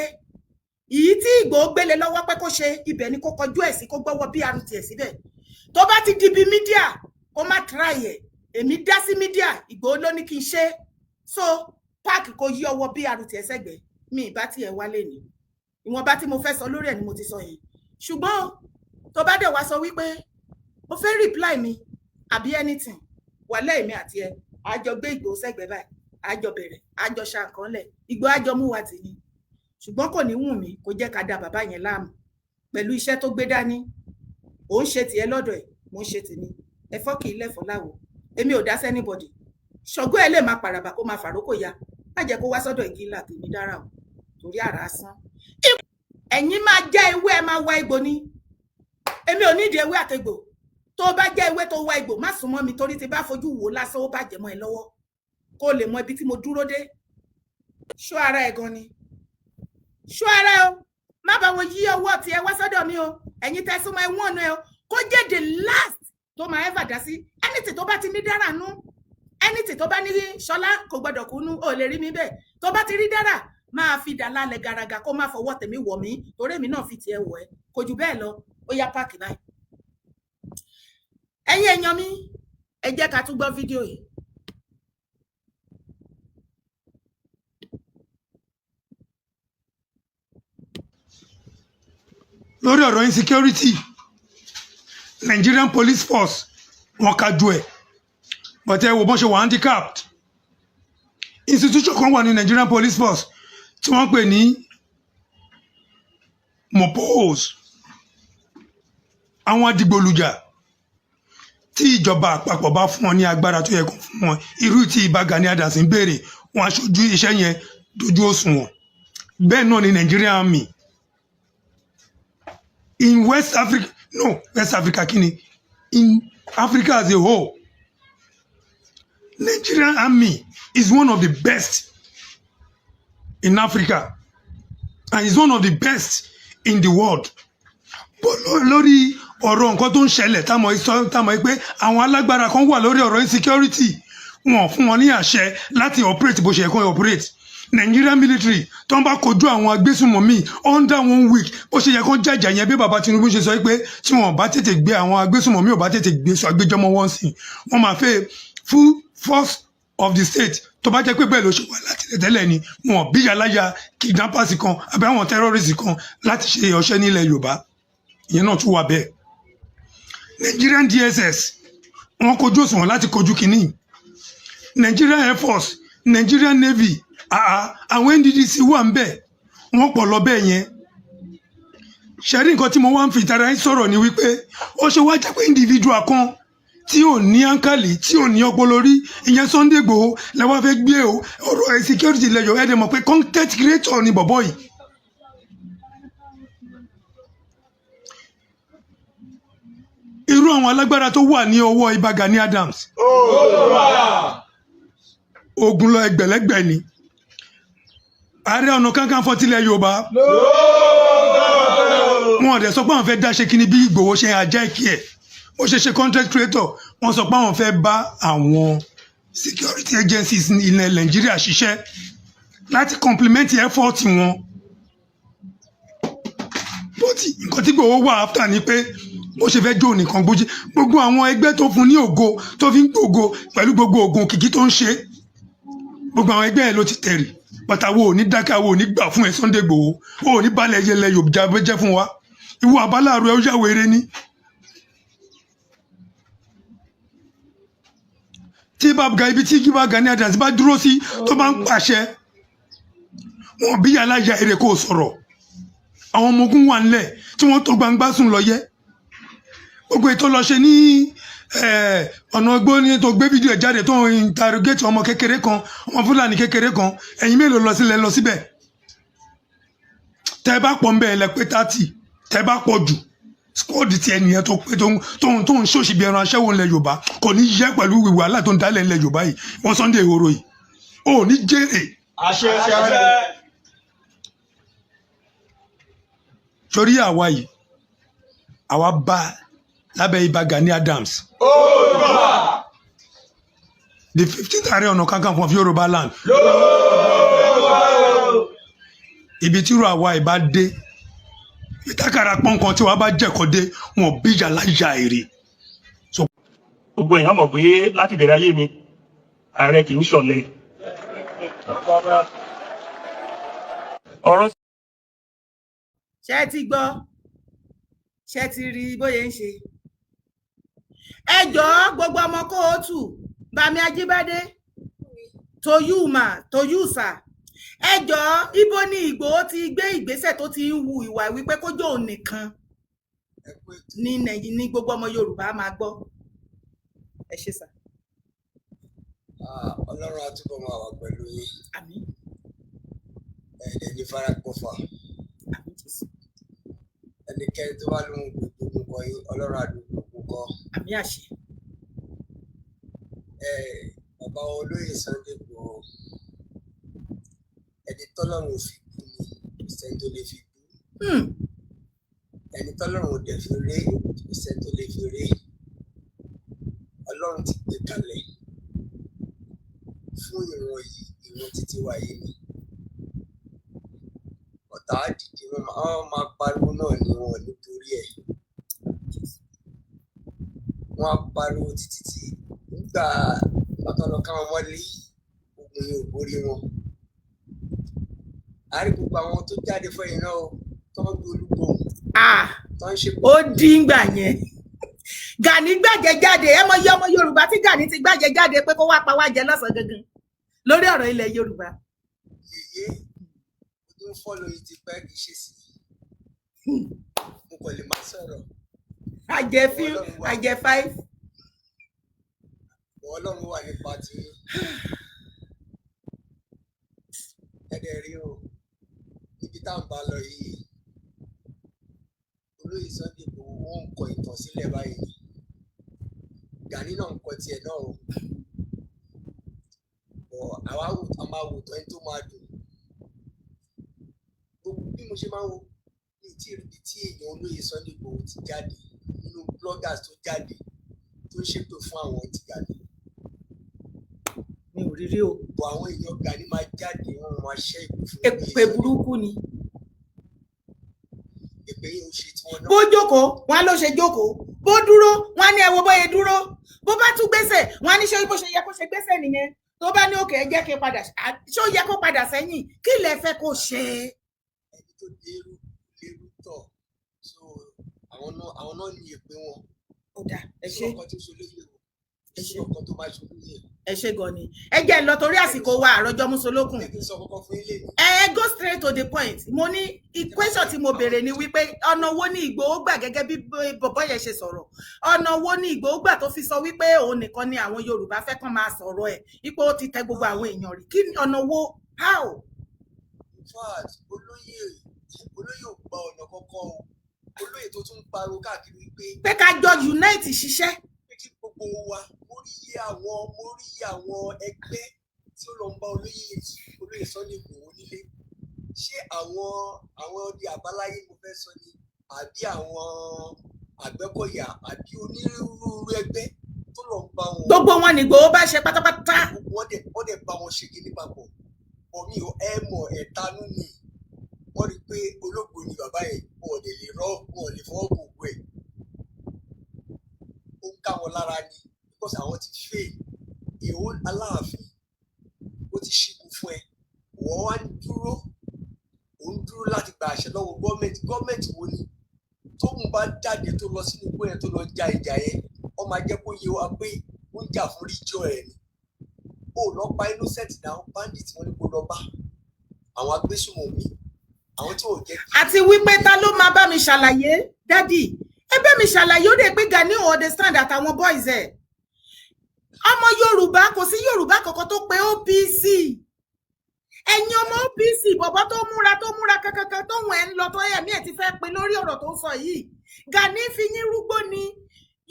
Ìyí tí Ìgbòho gbélé lọ́wọ́ pé kó ṣe, ibẹ̀ ni kó kọjú ẹ̀ sí, kó gbọ́wọ́ BRT ẹ̀ síbẹ̀. Tó bá ti di bí media, kó má try ẹ̀. Èmi dá sí media, Ìgbòho ló ní kí n ṣe. So páàkì kó yí ọwọ́ BRT ẹ̀ sẹ́gbẹ̀ẹ́ mi. Ìbá tiẹ̀ wálé ni, ìwọ̀nba tí mo fẹ́ sọ lórí ẹ̀ ni mo ti sọ yẹn. Ṣùgbọ́n tó bá dẹ̀ wá sọ wípé o fẹ́ reply mi àbí anything, wàlẹ́ èmi àti ẹ àjọ gbé Ìgbòho sẹ́gbẹ̀ẹ́ báyìí, àjọ bẹ̀rẹ̀, àjọ ṣàǹkan lẹ̀, Ìgbòho àjọ mú wa tì ní. Ṣùgbọ́n kò ní wù mí kó jẹ́ ká da bàbá yẹn láàmú pẹ̀lú iṣẹ́ tó gbé dání. Ò ń ṣe tiẹ̀ lọ́dọ̀ ẹ̀, mò ń ṣe tèmi. Ẹ̀fọ́ kì í lẹ̀fọ́ láwo. Èmi ò dá sí anybody. Ṣọ̀gbọ́n ẹ̀ lè máa pàràbà, kó máa fàrókò ya, má jẹ́ kó wá sọ́dọ̀ igi ńlá tèmi dára o, torí àrà sán. Ẹ̀yin máa jẹ́ ewé, ẹ máa wá egbò ni. Èmi ò nídìí ewé àtegbò. Tó bá jẹ́ ewé tó wá egbò, má súnmọ́ mi, torí tí bá fojú wò lásán, ó bàjẹ́ mọ́ ẹ lọ́wọ́. Kó lè mọ ibi tí mo dúró dé. Ṣọ́ ara ẹ gan ni, ṣọ́ ara ẹ o. Má bá wọn yí ọwọ́ tiẹ̀ wá sọ́dọ̀ mi o. Ẹ̀yin tẹ́ súnmọ́ ẹ, wọ́n ọ̀nà ẹ o. Kó jẹ́ the last tó máa ever dá sí anything tó bá ti ní dára nú, anything tó bá ní Ṣọlá kò gbọdọ̀ kú nú, ò lè rí mi bẹ́ẹ̀. Tó bá ti rí dára, máa fi dà lálẹ́ gàràgà, kó má fọwọ́ tèmi wọ̀ mí, torí èmi náà fi tiẹ̀ wọ̀ ẹ́. Kò jù bẹ́ẹ̀ lọ. Ó yá, páàkì báyìí. Ẹ̀yin èèyàn mi, ẹ jẹ́ ká tún gbọ́ fídíò yìí. Lórí ọ̀rọ̀ insecurity, Nigerian Police Force, wọ́n kájú ẹ̀, but ẹ wo bọ́n ṣe wà handicapped. Institution kan wà ní Nigerian Police Force tí wọ́n ń pè ní MOPOS, àwọn adigbolujà tí ìjọba àpapọ̀ bá fún wọn ní agbára tó yẹ kó fún wọn, irú tí Ìbà Gani Adams ń béèrè, wọn aṣojú iṣẹ́ yẹn dojú òṣùwọ̀n. Bẹ́ẹ̀ náà ni Nigerian Army in West Africa, no, West Africa kí ni, in Africa as a whole, Nigerian Army is one of the best in Africa and is one of the best in the world. But lórí ọ̀rọ̀ nǹkan tó ń ṣẹlẹ̀, táwọn sọ, táwọn pé àwọn alágbára kan wà lórí ọ̀rọ̀ insecurity, wọn fún wọn ní àṣẹ láti operate bó ṣe yẹ kó operate. Nigerian military tó ń bá kojú àwọn agbésùnmọ̀mí under one week, bó ṣe yẹ kó jàjà yẹn, bí bàbá Tinubu ṣe sọ pé tí wọn bá tètè gbé àwọn agbésùnmọ̀mí, ò bá tètè gbé sọ agbẹjọmọ wọn sí, wọn máa fẹ́ full force of the state. Tó bá jẹ́ pé bẹ́ẹ̀ ló ṣe wà láti tẹ́lẹ̀ ni, wọn bí yàláyà kidnappers kan àbí àwọn terrorists kan láti ṣe ọṣẹ́ nílẹ̀ Yorùbá. Ìyẹn náà tún wà bẹ́ẹ̀. Nigerian DSS, wọn kojú òṣùwọ̀n láti kojú kínní. Nigerian Air Force, Nigerian Navy, àá àwọn NDDC wà ń bẹ̀, wọ́n pọ̀ lọ bẹ́ẹ̀ yẹn. Ṣẹ̀rí, nǹkan tí mo wá ń fi ìtara yín sọ̀rọ̀ ni wípé ó ṣe wá jẹ́ pé individual kan tí ò ní áńkàlì, tí ò ní ọpọlọ rí, ìyẹn Sunday Igboho, lẹ wá fẹ́ gbé o ọ̀rọ̀ security lẹ́yọ̀. Ẹ̀ dẹ̀ mọ̀ pé content creator ni bọ̀bọ̀ yìí. Irú àwọn alágbára tó wà ní ọwọ́ Ìbà Gani Adams, ogun lọ ẹgbẹ̀lẹ́gbẹ̀ ni. Ààrẹ Ọ̀nà Kakanfò tilẹ̀ Yorùbá, wọn ò dẹ̀ sọ pé àwọn fẹ́ dá ṣe kíni. Bí Ìgbòho ṣe ajá ìkí ẹ̀, ó ṣe ṣe content creator, Wọ́n sọ pé àwọn fẹ́ bá àwọn security agencies ní ilẹ̀ Nàìjíríà ṣiṣẹ́ láti complement effort wọn, but nǹkan tí Ìgbòho wà after ni pé bó ṣe fẹ́ jó nìkan gbójú gbogbo àwọn ẹgbẹ́ tó fún ní ògo, tó fi ń gbògo pẹ̀lú gbogbo ògùn òkìkí tó ń ṣe, gbogbo àwọn ẹgbẹ́ yẹn ló ti tẹ̀rì. Bàtà wo ò ní dákẹ́, wo ò ní gbà fún ẹ. Sunday Igboho, o ò ní balẹ̀ yẹlẹ Yorùbá jẹ́ fún wa. Ìwọ àbáláàrú ẹ, ó yà wéré ní. Tí bàbá ibi tí Ìbà Gani Adams bá dúró sí, tó bá ń pàṣẹ wọn bí aláya èrè kò sọ̀rọ̀. Àwọn ọmọ ogun wà ńlẹ̀ tí wọ́n tó gbangba sùn lọ yẹ. Gbogbo ètò lọ ṣe ní ọ̀nà igbó ní tó gbé fídíò ẹ̀ jáde, tó ń interrogate ọmọ kékeré kan, ọmọ Fúlàní kékeré kan. Ẹ̀yin mélòó lọ sílẹ̀ lọ síbẹ̀? Tẹ́ ẹ bá pọ̀ ń bẹ́ẹ̀ lẹ pé 30, tẹ́ ẹ bá pọ̀ jù, squad ti ẹnìyẹn tó pé tó ń ṣòṣì bí ẹran aṣẹ́wó ńlẹ̀ Yorùbá kò ní yẹ pẹ̀lú wàhálà tó ń dálẹ̀ ńlẹ̀ Yorùbá yìí. Wọ́n Sunday Igboho yìí ò ní jèrè. Àṣẹ. Torí àwa yìí, àwa bá lábẹ́ Ìbà Gani Adams, the 15th Ààrẹ Ọ̀nà Kakanfò of Yorùbá land, ibi tí irú àwa ìbá dé, ìtàkàrà pọ́nkan tí wàá bá jẹ̀kọ́ dé, wọn bí yàrá ya èrè. Gbogbo èèyàn mọ̀ pé láti bẹ̀rẹ̀ ayé mi, ààrẹ kì í ṣọ̀lẹ. Ọ̀rọ̀ Ṣé ti gbọ́? Ṣé ti rí bóyá ń ṣe? Ẹ jọ̀ọ́, gbogbo ọmọ kóòtù, Bami Ajíbádé, to you ma, to you sir, ẹ jọ̀ọ́, ibo ni Ìgbòho ti gbé ìgbésẹ̀ tó ti ń hu ìwà wípé kójó òun nìkan ní Nàìjíríà ní gbogbo ọmọ Yorùbá máa gbọ́? Ẹ ṣé sà. Ọlọ́run á túbọ̀ máa wà pẹ̀lú yín. Àmín. Ẹ̀ẹ́dẹ̀ ní farakọfà. Àmín Jésù. Ẹnikẹ́ni tó bá lóun gbogbo kọ yín, Ọlọ́run á gbogbo kọ. Àmín àṣẹ. Ẹ bàbá olóyè Sunday Igboho, ẹni tọ́lọ́run ò fi bú ni, kò sẹ́ni tó lè fi bú. Ẹni tọ́lọ́run ò dẹ̀ fi ré, kò sẹ́ni tó lè fi ré. Ọlọ́run ti gbé kalẹ̀ fún ìran yìí, ìran títí wa yìí ni. Ọ̀tá á dìde, wọ́n máa pariwo náà ni, wọn ò ní borí ẹ̀. Wọ́n á pariwo títí tí nígbà tó lọ ká wọn mọ́lé, ogun yìí ò borí wọn. A rí gbogbo àwọn tó jáde fún ẹ̀yìn náà o, tó ń gbé olúgbòhùn, tó ń ṣe. Ó dín gbà yẹn, Gani gbàjẹ jáde. Ẹ mọ iye ọmọ Yorùbá tí Gani ti gbàjẹ jáde pé kó wá pa wá jẹ lọ́sàn-án gangan lórí ọ̀rọ̀ ilẹ̀ Yorùbá. Yèyé, mo tún ń follow yìí ti pẹ́, kì í ṣe sí i, mo kàn lè má sọ̀rọ̀. Àjẹ fíl, àjẹ five. Ọlọ́run wà nípa tí ẹ̀dẹ̀ rí o. Ibi tá à ń bá lọ yìí, olóyè Sunday Igboho, ó ń kọ ìtàn sílẹ̀ báyìí ni. Gani náà ń kọ tiẹ̀ náà o, bọ̀ àwa a máa wò tán ẹni tó máa dùn. Gbogbo bí mo ṣe máa ń wo ní tí ibi tí èèyàn olóyè Sunday Igboho ti jáde nínú bloggers tó jáde tó ń ṣépè fún àwọn ti Gani. Mi ò rí rí o. Bọ̀ àwọn èèyàn Gani máa jáde, wọn máa ṣẹ́ ìpè fún Èpè burúkú ni. Èpè yìí ń ṣe tiwọn náà. Bó jókòó, wọn á ló ṣe jókòó. Bó dúró, wọn á ní ẹ wo bóyá dúró. Bó bá tún gbèsè, wọn á ní ṣé bó ṣe yẹ kó ṣe gbèsè nìyẹn. Tó bá ní òkè, ẹ jẹ́ kí n padà, ṣó yẹ kó padà sẹ́yìn? Kí lẹ fẹ́ kó ṣe? Ẹni tó lérú lérú tọ̀, so àwọn náà ní èpè wọn. Ó dà, ẹ ṣé. Ọkọ tó ṣe olóyè o, Ẹ ṣé. ọkọ tó máa ṣe olóyè. Ẹ ṣé gan ni. Ẹ jẹ́ ń lọ torí àsìkò wa, àròjọ musolókun. Ẹ kí n sọ kọ́kọ́ fún ilé mi. Ẹ go straight to the point. Mo ní question tí mo béèrè ni wípé ọ̀nà wo ni Ìgbòho gbà, gẹ́gẹ́ bí bọ̀bọ́ yẹn ṣe sọ̀rọ̀, ọ̀nà wo ni Ìgbòho gbà tó fi sọ wípé òun nìkan ni àwọn Yorùbá fẹ́ kàn máa sọ̀rọ̀ ẹ̀, ipò ó ti tẹ gbogbo àwọn èèyàn rí? Kí ni ọ̀nà wo, how? In fact, olóyè ò gba ọ̀nà kankan o. Olóyè tó tún ń pariwo káàkiri wípé pé ká jọ unite ṣiṣẹ́. Pé kí gbogbo wa mórí àwọn ẹgbẹ́ tí ó lọ ń bá olóyè Sunday Igboho nílé. Ṣé àwọn ọdẹ àbáláyé mo fẹ́ sọ ni, àbí àwọn Àgbẹ̀kọ̀yà, àbí onírúurú ẹgbẹ́ tó tó lọ ń bá wọn. Gbogbo wọn ní Ìgbòho bá ṣe pátápátá. Wọ́n dẹ̀ bá wọn ṣe kíní papọ̀ bọ̀ mí ò ẹ mọ̀, ẹ̀tanú ni. Wọ́n rí i pé olóògbé ni bàbá yẹn, wọn ò lè lè rọ́, wọn ò lè fọwọ́ bò ògbó ẹ̀. Ó ń ká wọn lára ni because àwọn ti fail. Èwo Aláàfin ó ti ṣígun fún ẹ, wọ́n wá ń dúró, ó ń dúró láti gba àṣẹ lọ́wọ́ gọ́ọ̀mẹ̀ntì. Gọ́ọ̀mẹ̀ntì wo ni tóun bá jáde tó lọ sínú igbó yẹn, tó lọ ja ìjà yẹn, wọ́n máa jẹ́ kó yé wa pé ó ń jà fún region ẹ̀ ni? Ó lọ pa innocent náà, bandit wọn ní kó lọ bá àwọn agbésùnmọ̀mí, àwọn tí ò jẹ́ kí. Àti wípé ta ló máa bá mi ṣàlàyé? Daddy, ẹ bá mi ṣàlàyé. Ó dé pé Gani ò understand àtàwọn boys ẹ̀. Ọmọ Yorùbá, kò sí Yorùbá kankan tó pe OPC. Ẹ̀yin ọmọ OPC, bọ̀bọ̀ tó múra, tó múra kankankan, tó wọ̀n ẹ̀ ń lọ, tó ẹ̀mí ẹ̀ ti fẹ́ pe lórí ọ̀rọ̀ tó ń sọ yìí. Gani fi yín rúgbó ni.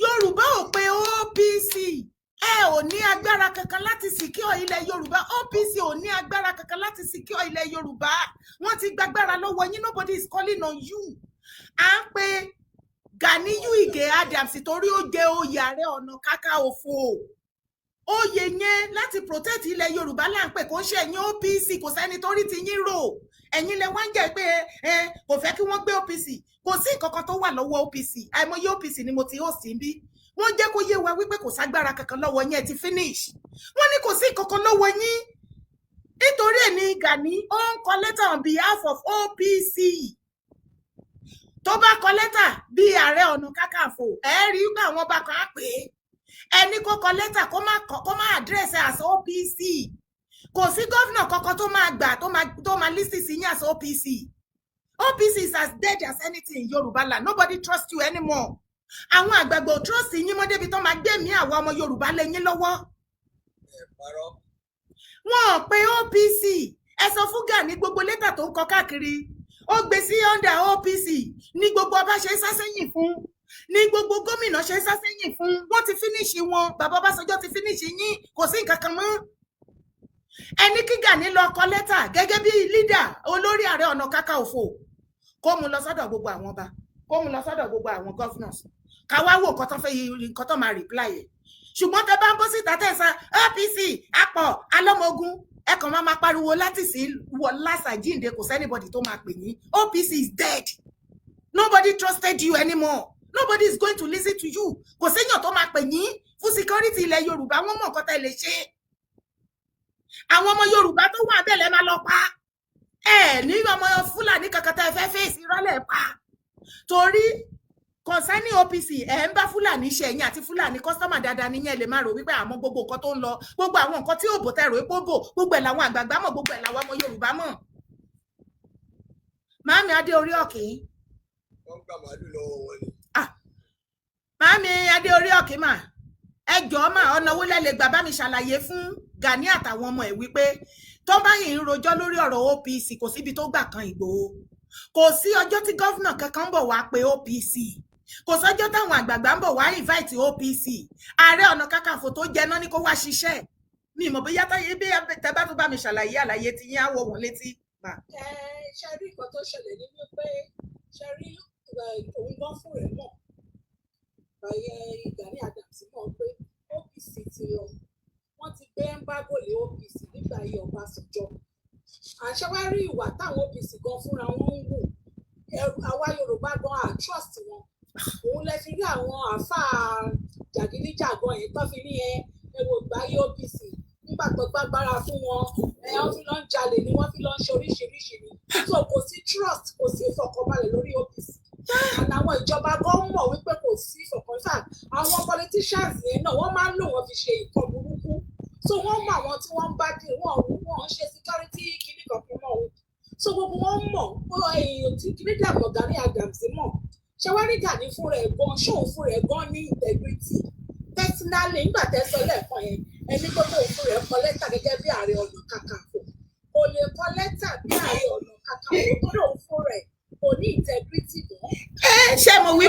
Yorùbá ò pe OPC. Ẹ ò ní agbára kankan láti secure ilẹ̀ Yorùbá. OPC ò ní agbára kankan láti secure ilẹ̀ Yorùbá. Wọ́n ti gbàgbára lọ́wọ́ yín. Nobody is calling on you. À ń pe Ganiyu Ige Adams torí ó jẹ oyè Ààrẹ Ọ̀nà Kakanfò. Oyè yẹn láti protect ilẹ̀ Yorùbá là ń pè, kó ń ṣe ẹ̀yin OPC. Kò sẹ́ni tó rí ti yín rò. Ẹ̀yin lẹ wá ń jẹ́ pé ẹ kò fẹ́ kí wọ́n gbé OPC. Kò sí nǹkan kan tó wà lọ́wọ́ OPC. Àìmọye OPC ni mo ti host bí. Wọ́n jẹ́ kó yé wa wípé kò ságbára kankan lọ́wọ́ yín. Ẹ ti finish. Wọ́n ní kò sí nǹkan kan lọ́wọ́ yín. Nítorí ẹ̀ ní Gani ó ń kọ lẹ́tà on behalf of OPC. Tó bá kọ lẹ́tà bí Ààrẹ Ọ̀nà Kakanfò, ẹ rí pé àwọn ọba kan á pè é. Ẹni kó kọ lẹ́tà, kó má address as OPC. Kò sí governor kankan tó máa gbà tó máa listen sí yín as OPC. OPC is as dead as anything in Yorùbá land. Nobody trust you anymore. Àwọn àgbààgbà ò trust yín mọ́ débi tó máa gbé mi àwọn ọmọ Yorùbá lé yín lọ́wọ́. Wọn ò pe OPC. Ẹ sọ fún Gani, gbogbo lẹ́tà tó ń kọ káàkiri, ó gbé sí under OPC ní. Gbogbo ọba ṣe ń sá sẹ́yìn fún, ní gbogbo gómìnà ṣe ń sá sẹ́yìn fún. Wọ́n ti finish wọn. Bàbá Ọbásanjọ́ ti finish yín. Kò sí nǹkan kan mọ́. Ẹni kí Gani lọ kọ lẹ́tà gẹ́gẹ́ bí leader, olórí Ààrẹ Ọ̀nà Kakanfò, kó mu lọ sọ́dọ̀ gbogbo àwọn ọba, kó mu lọ sọ́dọ̀ gbogbo àwọn governors, ká wá wò nǹkan tó fẹ́, nǹkan tó máa reply ẹ̀. Ṣùgbọ́n tẹ bá ń bọ́ síta, tẹ̀ sá OPC apọ̀ alọ́mọogun, ẹ kàn máa máa pariwo láti sí wọ lásàjíǹde. Kò sí anybody tó máa pè yín. OPC is dead. Nobody trusted you anymore. Nobody is going to listen to you. Kò séèyàn tó máa pè yín fún security ilẹ̀ Yorùbá. Wọ́n mọ̀ nǹkan tẹ́ lè ṣe. Àwọn ọmọ Yorùbá tó wà bẹ́ẹ̀ lẹ́ máa lọ pa. Ẹ ní ọmọ Fúlàní kankan tẹ́ fẹ́ fèsì rọ́lẹ̀ pa torí concerning OPC. Ẹ ń bá Fúlàní ṣe. Ẹ̀yìn àti Fúlàní customer dáadáa níyẹn. Lè máa rò wípé àmọ́ gbogbo nǹkan tó ń lọ, gbogbo àwọn nǹkan tí òbò tẹ rò pé ó bò, gbogbo ẹ̀ làwọn àgbààgbà mọ̀, gbogbo ẹ̀ làwọn ọmọ Yorùbá mọ̀. Máàmí Adé orí ọ̀kìn. Wọ́n ń gbà màálù lọ́wọ́ wọn ni. Máàmí Adé orí ọ̀kìn mà, ẹ jọ̀ọ́ mà, ọ̀nà owó lẹ lè gbà bá mi ṣàlàyé fún Gani àtàwọn ọmọ ẹ̀ wípé tó bá yìí ń rojọ́ lórí ọ̀rọ̀ OPC, kò síbi tó gbà kan Ìgbòho. Kò sí ọjọ́ tí governor kankan ń bọ̀ wá pé OPC. Kò sọ́jọ́ táwọn àgbààgbà ń bọ̀ wá invite OPC. Ààrẹ Ọ̀nà Kakanfò tó jẹ náà ní kó wá ṣiṣẹ́. Mi mọ̀ bóyá táyé bí tẹ bá tún bá mi ṣàlàyé àlàyé tí yín á wọ̀ wọ́n létí. Ẹ ṣe rí nǹkan tó ṣẹlẹ̀ ní wípé, ṣe rí, òun gan fún rẹ̀ mọ̀, Gani Adams mọ̀ pé OPC ti lọ. Wọ́n ti gbé embargo lé OPC nígbà ayé Ọbásanjọ́. Àṣẹ wá rí ìwà táwọn OPC gan fúnra wọn ń wù, àwa Yorùbá gan à trust wọn. Òun lẹ fi rí àwọn àáfàá jàgídíjàgan yẹn tó fi ní ẹ wò gbáyé OPC nígbà tó gbàgbára fún wọn, ẹ wọ́n fi lọ ń jalè ni, wọ́n fi lọ ń ṣe oríṣiríṣi ni. So kò sí trust, kò sí ìfọ̀kànbalẹ̀ lórí OPC, and àwọn ìjọba gan mọ̀ wípé kò sí ìfọ̀kànbalẹ̀. Àwọn politicians yẹn náà, wọ́n máa ń lò wọ́n fi ṣe nǹkan burúkú. So wọ́n mọ àwọn tí wọ́n ń bá dé, wọ́n ń ṣe security kíní kankan mọ́ o. So gbogbo wọn mọ̀ èèyàn tí kíní dàgbọ̀. Gani Adams mọ̀. Ṣé wá rí Gani fúnra ẹ̀ gan, ṣóun fúnra ẹ̀ gan ní integrity personally? Nígbà tẹ́ sọ lẹ́ẹ̀kan yẹn, ẹni gbogbo òun fúnra ẹ̀ kọ lẹ́tà gẹ́gẹ́ bí Ààrẹ Ọ̀nà Kakanfò. Kò lè kọ lẹ́tà bí Ààrẹ Ọ̀nà Kakanfò torí òun fúnra ẹ̀ kò ní integrity mọ́. Ẹ ṣé mo wí.